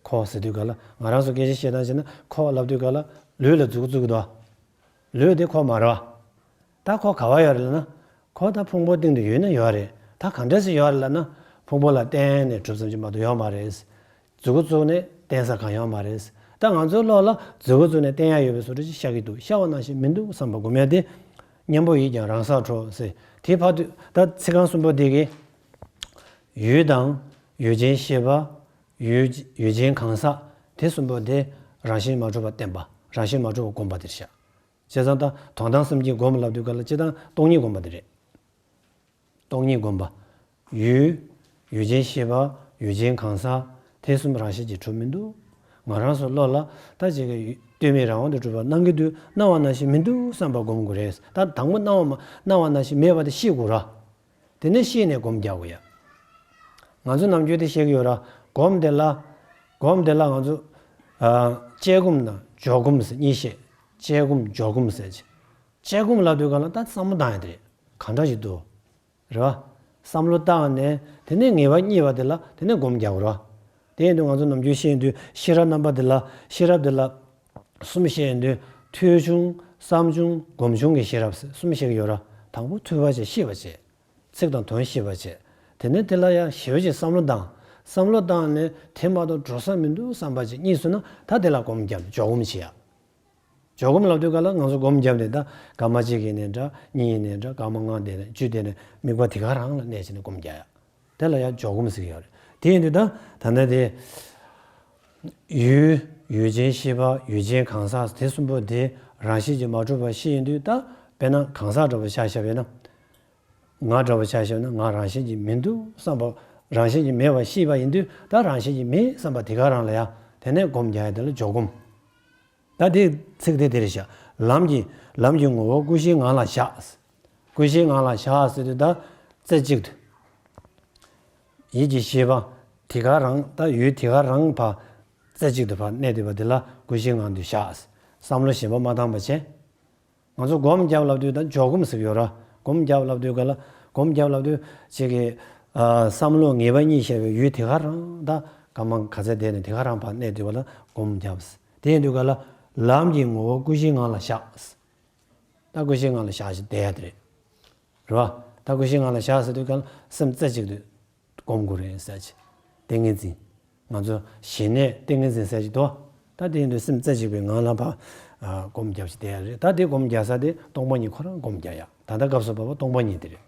ཁོ་ཟེར་དུས་ག་ལ་ང་རང་ཚོ་སྐད་ཆ་བཤད་སྟངས་བྱས་ན་ཁོ་ལབ་དུས་ག་ལ་ལུས་ལ་མཛུ་གུ་བཙུགས་ཀྱི་འདུག་ཨ། ལུས་དེ་ཁོ་མ་རེད་བ། ད་ཁོ་ག་བ་ཡོད་རེད་ལབ་ན། ཁོ་ད་ཕུང་པོ་སྟེང་དུ་ཡོད་ན་ཡོད་རེད། ད་ག་འདྲ་སེ་ཡོད་རེད་ལབ་ན། ཕུང་པོ་ལ་བརྟེན་ནས་གྲུབ་ཙམ་ཅིག་མ་གཏོགས་ཡོད་མ་རེད། མཛུ་གུ་བཙུགས་ནས་བརྟེན་ས་གང་ཡོད་མ་རེད། ད་ང་ཚོའི་བློ་ལ་མཛུ་གུ་བཙུགས་ནས་བརྟེན་ཡ་ཡོད་པའི་བཟོ་འདྲ་ཅིག་ཤར་གྱི་འདུག་ཤར་བ་ནང་བཞིན་མི་འདུག་བསམ་པ་སྒོམ་ཡ་དེ། གཉེན་པོ་ཡིས་ཀྱང་རང་སར་གྲོལ་ཟེར། དེ་ཕར་དུས་ད་ཚིག་རྐང་གསུམ་པོ་དེ་གིས། ཡུལ་དང་ཡུལ་ཅན་ཤེས་པ། ཡུལ་ཡུལ་ཅན་གང་ཟག་དེ་གསུམ་པོ་དེ་རང་བཞིན་མ་གྲུབ་པ་བསྟན་པ། རང་བཞིན་མ་གྲུབ་པ་སྒོམ་པ་དེར་བཞག་བྱས་ཙང་ད་དོན་དམ་སེམས་བསྐྱེད་སྒོམ་ལབ་དུས་ག་ལ་སྤྱིར་བཏང་སྟོང་ཉིད་སྒོམ་པ་དེ་རེད། སྟོང་ཉིད་སྒོམ་པ། ཡུལ། ཡུལ་ཅན་ཤེས་པ། ཡུལ་ཅན་གང་ཟག་དེ་གསུམ་རང་བཞིན་གྱིས་གྲུབ་མི་འདུག་ང་རང་ཚོ་བློ་ལ་ད་ཅིག་གི་ལྟོས་མེད་རང་དབང་དུ་གྲུབ་པ་སྣང་གི་དུས་སྣང་བ་ནང་བཞིན་མི་འདུག་བསམ་པ་སྒོམ་དགོས་རེད། ད་དང་པོ་སྣང་བ་མ་སྣང་བ་ནང་བཞིན་མེད་པ་དེ་ཤེས་དགོས་ར། དེ་ནས་ཤེས་ནས་སྒོམ་རྒྱག་དགོས་ཡ། ང་ཚོ་ནམ་རྒྱུན་དེ་བཤད་ཀྱི་ཡོད་ར། སྒོམ་དེ་ལ། སྒོམ་དེ་ལ་ང་ཚོ། ཨ། དཔྱད་སྒོམ་དང་འཇོག་སྒོམ་ཟེར་གཉིས་བཤད། དཔྱད་སྒོམ་འཇོག་སྒོམ་ཟེར་གྱི། དཔྱད་སྒོམ་ལབ་དུས་ག་ལ་ད་བསམ་བློ་བཏང་ཡ་དེ་རེད། གང་འདྲ་ཞིག་འདུག་རེད་བ། བསམ་བློ་བཏང་ནས་དེ་ནས་ངེས་པ་རྙེད་པ་དེ་ལ་དེ་ནས་སྒོམ་རྒྱག་དགོས་རེད་བ། དེ་ཡིན་དུས་ང་ཚོ་ནམ་རྒྱུན་བཤད་དུས་ཤེས་རབ་རྣམ་པ་དེ་ལ་ཤེས་རབ་དེ་ལ་གསུམ་བཤད་དུས་ཐོས་བྱུང་བསམ་བྱུང་སྒོམ་བྱུང་གི་ཤེས་རབ་ཟེར་གསུམ་བཤད་ཀྱི་ཡོད་ར། དང་པོ་ཐོས་པ་བྱས་ཤེས་པ་བྱས། ཚིག་དང་དོན་ཤེས་པ་བྱས། དེ་ནས་དེ་ལ་ཡང་ཞེ་པོ་ཅིག་བསམ་བློ་བཏང་། བསམ་བློ་བཏང་ནས་དེ་མ་གཏོགས་འགྲོ་ས་མི་འདུག་བསམ་པ་ཅིག་རྙེད་སོང་ན་ད་དེ་ལ་སྒོམ་བརྒྱབ་འཇོག་སྒོམ་བྱེད་ཡ། འཇོག་སྒོམ་ལབ་དུས་ག་ལ་ང་ཚོ་སྒོམ་བརྒྱབ་ནས་ད་སྐར་མ་གཅིག་ཡིན་ནའི་འདྲ་གཉིས་ཡིན་ནའི་འདྲ་སྐར་མ་ལྔ་བསྡད་ནས་བཅུ་བསྡད་ནས་དམིགས་པ་དེ་ག་རང་ལ་གནས་བྱས་ནས་སྒོམ་རྒྱག་ཡ། དེ་ལ་ཡང་འཇོག་སྒོམ་ཟེར་གྱི་ཡོད་རེད། དེ་ཡིན་དུས་ད་ད་ལྟ་དེ། ཡུལ། ཡུལ་ཅན་ཤེས་པ། ཡུལ་ཅན་གང་ཟག་དེ་གསུམ་པོ་དེ་རང་བཞིན་གྱིས་མ་གྲུབ་པ་ཤེས་ཡོང་དུས་ད་དཔེར་ན་གང་ཟག་འདྲ་པོ་ཆ་བཞག་པས་ན། ང་འདྲ་པོ་ཆ་བཞག་ན་ང་རང་བཞིན་གྱིས་མི་འདུག་བསམ་པ། རང་བཞིན་གྱིས་མེད་པ་ཤེས་པ་ཡིན་དུས་ད་རང་བཞིན་གྱིས་མེད་བསམ་པ་དེ་ག་རང་ལ་ཡང་དེ་ནས་སྒོམ་རྒྱག་ཡ་དེ་ལ་འཇོག་སྒོམ། ད་དེ་ཚིག་དེ་དེ་རེད་ཤག་ལམ་གྱི་ལམ་གྱི་ངོ་བོ་ཀུན་གཞིའི་ངང་ལ་བཞག་ཀུན་གཞིའི་ངང་ལ་བཞག་ཟེར་དུས་ད་རྩེ་གཅིག་ཏུ། ཡིད་ཀྱི་ཤེས་པ་དེ་ག་རང་ད་ཡུལ་དེ་ག་རང་ཕར་རྩེ་གཅིག་ཏུ་ཕར་གནས་བསྡད་པ་དེ་ལ་ཀུན་གཞིའི་ངང་དུ་བཞག་བསམ་བློ་གཞན་པ་མ་བཏང་བ་བྱས། ང་ཚོ་སྒོམ་རྒྱབ་ལབ་དུས་ད་འཇོག་སྒོམ་ཟེར་གྱི་ཡོད་ར། སྒོམ་རྒྱབ་ལབ་དུས་ག་ལ་སྒོམ་རྒྱབ་ལབ་དུས་ཅིག་གི་ཨ་བསམ་བློ་ངེས་པ་གཉིས་བཤད་པའི་ཡུལ་དེ་ག་རང་ད་སྐར་མ་ག་ཚད་བསྡད་ནས་དེ་ག་རང་ཕར་གནས་བསྡད་པ་ལ་སྒོམ་རྒྱབ། དེ་ཡིན་དུས་ག་ལ་ལམ་གྱི་ངོ་བོ་ཀུན་གཞིའི་ངང་ལ་བཞག་ད་ཀུན་གཞིའི་ངང་ལ་བཞག་ཅིག་བསྡད་ཡ་དེ་རེད། རེད་བ། ད་ཀུན་གཞིའི་ངང་ལ་བཞག་ཟེར་དུས་ག་ལ་སེམས་རྩེ་གཅིག་ཏུ་སྒོམ་དགོས་རེད་ཟེར་ཅིག་ཏིང་ངེ་འཛིན། ང་ཚོ་ཞི་གནས་ཏིང་ངེ་འཛིན་ཟེར་ཅིག་འདུག་ད་དེ་ཡིན་དུས་སེམས་རྩེ་གཅིག་པའི་ངང་ལ་ཕར་ཨ་སྒོམ་རྒྱབ་ཅིག་བསྡད་ཡ་རེད། ད་དེ་སྒོམ་རྒྱག་ས་དེ་སྟོང་པ་ཉིད་ཁོ་རང་སྒོམ་རྒྱག་ཡ། ད་ལྟ་སྐབས་སུ་བབ་པ་སྟོང་པ་ཉིད་དེ་རེད།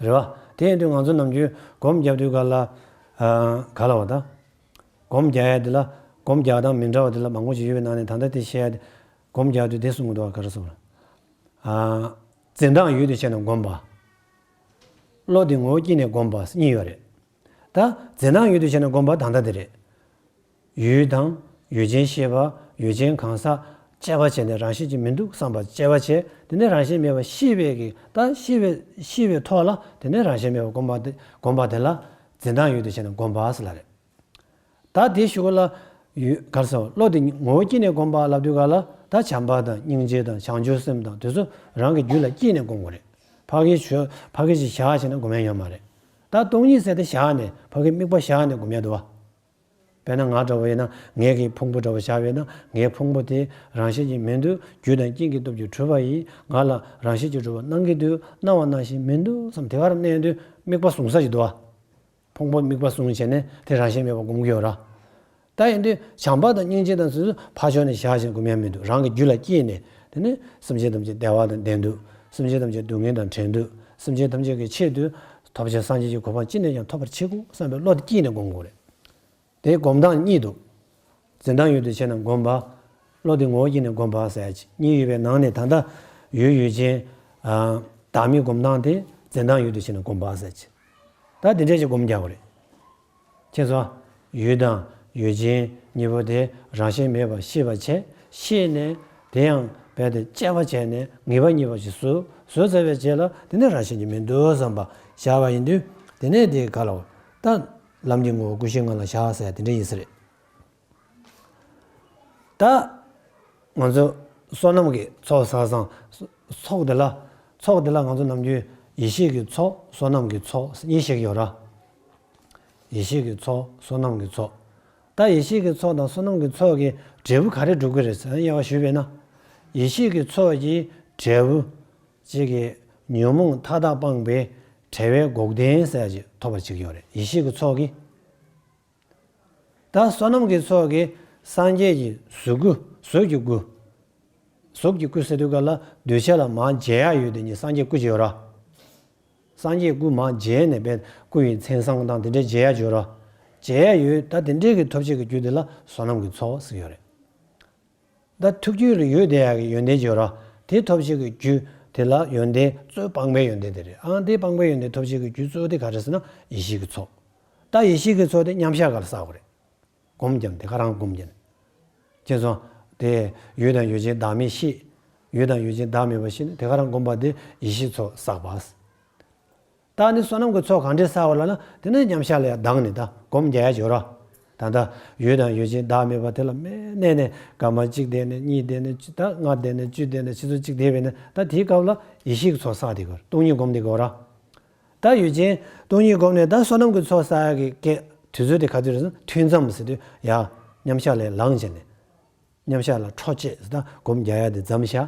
རེད་བ། དེ་ཡིན་དུས་ང་ཚོ་ནམ་རྒྱུན་སྒོམ་རྒྱབ་དུས་ག་ལ། ཨ་ག་ལ་བ་ད། སྒོམ་རྒྱག་ཡ་དེ་ལ་སྒོམ་རྒྱག་སྟངས་མི་འདྲ་བ་དེ་ལ་མང་པོ་ཞིག་ཡོད་པའི་ནང་ནས་ད་ལྟ་དེ་བཤད་ཡ་དེ། སྒོམ་རྒྱག་དུས་དེ་གསུང་གི་འདུག་བ། ག་རེ་གསུང་ལ། ཨ་འཛིན་སྟངས་ཡུལ་དུ་བྱས་ནས་སྒོམ་པ། བློ་དེ་ངོ་བོ་དཀྱིལ་ནས་སྒོམ་པ་གཉིས་ཡོད་རེད། ད་འཛིན་སྟངས་ཡུལ་དུ་བྱས་ནས་སྒོམ་པ་ད་ལྟ་དེ་རེད། ཡུལ་དང་ཡུལ་ཅན་ཤེས་པ། ཡུལ་ཅན་གང་ཟག་དཔྱད་པ་བྱས་ནས་རང་བཞིན་གྱིས་མི་འདུག་བསམ་པ་དཔྱད་པ་བྱས། དེ་ནས་རང་བཞིན་མེད་པ་ཤེས་པའི་གི་ད་ཤེས་པའི་ཤེས་པའི་ཐོག་ལ་དེ་ནས་རང་བཞིན་མེད་པ་སྒོམ་པ་དེ་སྒོམ་པ་དེ་ལ་འཛིན་སྟངས་ཡུལ་དུ་བྱས་ནས་སྒོམ་པ་ཟེར་ལ་རེད། ད་དེའི་གཞུག་ལ་ཡུལ་ག་རེ་ཟེར་བ་བློ་དེ་ངོ་བོ་དཀྱིལ་ནས་སྒོམ་པ་ལབ་དུས་ག་ལ། ད་བྱམས་པ་དང་སྙིང་རྗེ་དང་བྱང་ཆུབ་སེམས་དང་དེ་ཚོ་རང་གི་རྒྱུད་ལ་སྐྱེས་ནས་སྒོམ་དགོས་རེད། ཕ་གི་ཆོས་ཕ་གི་ཅིག་བཞག་བྱས་ན་སྒོམ་ཡ་ཡོད་མ་རེད། ད་སྟོང་ཉིད་ཟེར་དེ་བཞག་ནས་ཕ་གི་དམིགས་པ་བཞག་ནས་སྒོམ་ཡ་འདུག་བ། དཔེར་ན་ང་འདྲ་བོ་ཡིན་ན་ངའི་གི་ཕུང་པོ་འདྲ་བོ་བཞག་པ་ཡིན་ན་ངའི་ཕུང་པོ་དེ་རང་བཞིན་གྱིས་མི་འདུག་རྒྱུ་དང་རྐྱེན་གྱི་སྟོབས་ཀྱིས་གྲུབ་པ་ཡིན། ང་ལ་རང་བཞིན་གྱིས་གྲུབ་པ་སྣང་གི་འདུག་སྣང་བ་ནང་བཞིན་མི་འདུག་བསམ་དེ་གར་གནས་དུས་དམིགས་པ་བཟུང་ས་ཞིག་འདུག་བ། ཕུང་པོ་དམིགས་པ་བཟུང་བྱས་ནས་དེ་རང་བཞིན་མེད་པར་སྒོམ་གྱི་ཡོད་ར། ད་ཡིན་དུས་བྱམས་པ་དང་སྙིང་རྗེ་དང་སོ་སོ་ཕར་ཕྱོགས་ནས་བཞག་བཞིན་སྒོམ་ཡ་མི་འདུག་རང་གི་རྒྱུད་ལ་སྐྱེས་ནས་དེ་ནི་སེམས་ཅན་ཐམས་ཅད་བདེ་བ་དང་ལྡན་འདུག་སེམས་ཅན་ཐམས་ཅད་སྡུག་བསྔལ་དང་བྲལ་འདུག་སེམས་ཅན་ཐམས་ཅད་ཀྱི་ཆེད་དུ་ཐོབ་བྱ་སངས་རྒྱས་ཀྱི་གོ་འཕང་ཅི་ནས་ཀྱང་ཐོབ་པར་བྱེད་དགོས་བསམ་པའི་བློ་དེ་སྐྱེས་ནས་སྒོམ་དགོས་རེད། དེ་སྒོམ་སྟངས་གཉིས་འདུག་འཛིན་སྟངས་ཡུལ་དུ་བྱས་ན་སྒོམ་པ། བློ་དེ་ངོ་བོ་ཉིད་ནས་སྒོམ་པ་ཟེར་ཡ་གཉིས་ཡོད་པའི་ནང་ནས་ད་ལྟ་ཡུལ་ཡུལ་ཅན། བདག་མེད་སྒོམ་སྟངས་དེ་འཛིན་སྟངས་ཡུལ་དུ་བྱས་ན་སྒོམ་པ་ཟེར་གྱི། ད་དེ་འདྲས་ཀྱི་སྒོམ་རྒྱག་དགོས་རེད། ཁྱེད་ཚོ། ཡུལ་དང་ཡུལ་ཅན་གཉིས་པོ་དེ་རང་བཞིན་མེད་པར་ཤེས་པར་བྱས། ཤེས་ནས་དེ་ཡང་རྦད་དེ་དཔྱད་པ་བྱས་ནས་ངེས་པ་རྙེད་པ་ཞིག་བཟོ། བཟོ་ཚར་བའི་རྗེས་ལ་དེ་ནས་རང་བཞིན་གྱིས་མི་འདུག་བསམ་པ་བཞག་པ་ཡིན་དུས་དེ་ནས་དེ་ག་ལ་འོ། ད་ལམ་གྱི་ངོ་བོ་ཀུན་ཤེས་ལྔ་ལ་བཞག་ཟེར་དེ་འདྲ་ཡིན་ས་རེད། ད་ང་ཚོ་བསོད་ནམས་ཀྱི་ཚོགས་བསགས་ཙང་ཚོགས་དེ་ལ་ཚོགས་དེ་ལ་ང་ཚོ་ནམ་རྒྱུན་ཡེ་ཤེས་ཀྱི་ཚོགས་བསོད་ནམས་ཀྱི་ཚོགས་གཉིས་བཤད་ཀྱི་ཡོད་ར། ཡེ་ཤེས་ཀྱི་ཚོགས་བསོད་ནམས་ཀྱི་ཚོགས། ད་ཡེ་ཤེས་ཀྱི་ཚོགས་དང་བསོད་ནམས་ཀྱི་ཚོགས་ཀྱི་འབྲས་བུ་ག་རེ་སྒྲུབ་ཀྱི་རེད་ཟེར་ན་དབྱེ་བ་ཞུས་པས་ན། ཡེ་ཤེས་ཀྱི་ཚོགས་ཀྱི་འབྲས་བུ་གཅིག་གི་ཉོན་མོངས་མཐའ་དག་སྤངས་པའི་བྲལ་བའི་འགོག་བདེན་ཟེར་ཡ་ཅིག་ཐོབ་པར་བྱེད་ཀྱི་ཡོད་རེད་ཡེ་ཤེས་ཀྱི་ཚོགས་ཀྱིས། ད་བསོད་ནམས་ཀྱི་ཚོགས་ཀྱིས་སངས་རྒྱས་ཀྱི་གཟུགས་སྐུ་གཟུགས་ཀྱི་སྐུ། གཟུགས་ཀྱི་སྐུ་ཟེར་དུས་ག་ལ་གདུལ་བྱ་ལ་མར་མཇལ་ཡག་ཡོད་དེ་ཉིད་སངས་རྒྱས་སྐུ་ཅིག་ཡོད་ར། སངས་རྒྱས་སྐུ་མར་མཇལ་ནས་པའི་སྐུ་ཡི་མཚན་བཟང་དང་དེ་འདྲའི་མཇལ་ཡག་ཅིག་ཡོད་ར། མཇལ་ཡག་ཡོད་ད་དེ་འདྲའི་གི་ཐོབ་བྱེད་ཀྱི་རྒྱུ་དེ་ལ་བསོད་ནམས་ཀྱི་ཚོགས་ཟེར་ཡོད་རེད། ད་ཐུགས་རྒྱུད་ལ་ཡོད་བསྡད་ཡག་གི་ཡོན་ཏན་ཅིག་ཡོད་ར། དེ་ཐོབ་བྱེད་ཀྱི་རྒྱུ་དེ་ལ་ཡོན་ཏན་གཙོ་བོ་སྤངས་པའི་ཡོན་ཏན་དེ་རེད་ཨང་། དེ་སྤངས་པའི་ཡོན་ཏན་ཐོབ་བྱེད་ཀྱི་རྒྱུ་གཙོ་བོ་དེ་ག་རེ་ཟེར་ན་ཡེ་ཤེས་ཀྱི་ཚོགས། ད་ཡེ་ཤེས་ཀྱི་ཚོགས་དེ་མཉམ་གཞག་ག་ལ་བསགས་པ་རེད། སྒོམ་བརྒྱབ་དེ་ག་རང་སྒོམ་བརྒྱབ། ཁྱེད་ཚོ། དེ། ཡུལ་དང་ཡུལ་ཅན་བདག་མེད་ཤེས། ཡུལ་དང་ཡུལ་ཅན་བདག་མེད་པ་ཤེས་ནས་དེ་ག་རང་སྒོམ་པ་དེ་ཡེ་ཤེས་ཚོགས་བསགས་པ། ད་ནི་བསོད་ནམས་ཀྱི་ཚོགས་གང་འདྲས་བསགས་པ་ལ་ན་དེ་ནི་མཉམ་གཞག་ལ་ཡང་སྡང་ནས་ད་སྒོམ་རྒྱག་ཡ་འབྱོར་ར། ད་ལྟ་ཡུལ་དང་ཡུལ་ཅན་བདག་མེད་པ་དེ་ལ་མནན་ནས་སྐར་མ་གཅིག་བསྡད་ནས་གཉིས་བསྡད་ནས་ད་ལྔ་བསྡད་ནས་བཅུ་བསྡད་ནས་ཆུ་ཚོད་གཅིག་བསྡད་པས་ན་ད་དེའི་སྐབས་ལ་ཡེ་ཤེས་ཀྱི་ཚོགས་བསགས་དེ་གོ་སྟོང་ཉིད་སྒོམ་དེ་གོ་ར། ད་ཡུལ་ཅན་སྟོང་ཉིད་སྒོམ་ནས་ད་བསོད་ནམས་ཀྱི་ཚོགས་བསགས་ཡག་གི་སྐད་དུས་ཚོད་དེ་ག་དུས་རེད་ཟེར་ན་ཐུན་མཚམས་ཟེར་དུས་ཡ། མཉམ་གཞག་ལས་ལངས་བྱས་ནས། མཉམ་གཞག་ལ་འཕྲོ་བཅད་ཟེར་ད་སྒོམ་རྒྱག་ཡག་དེ་མཚམས་བཞག་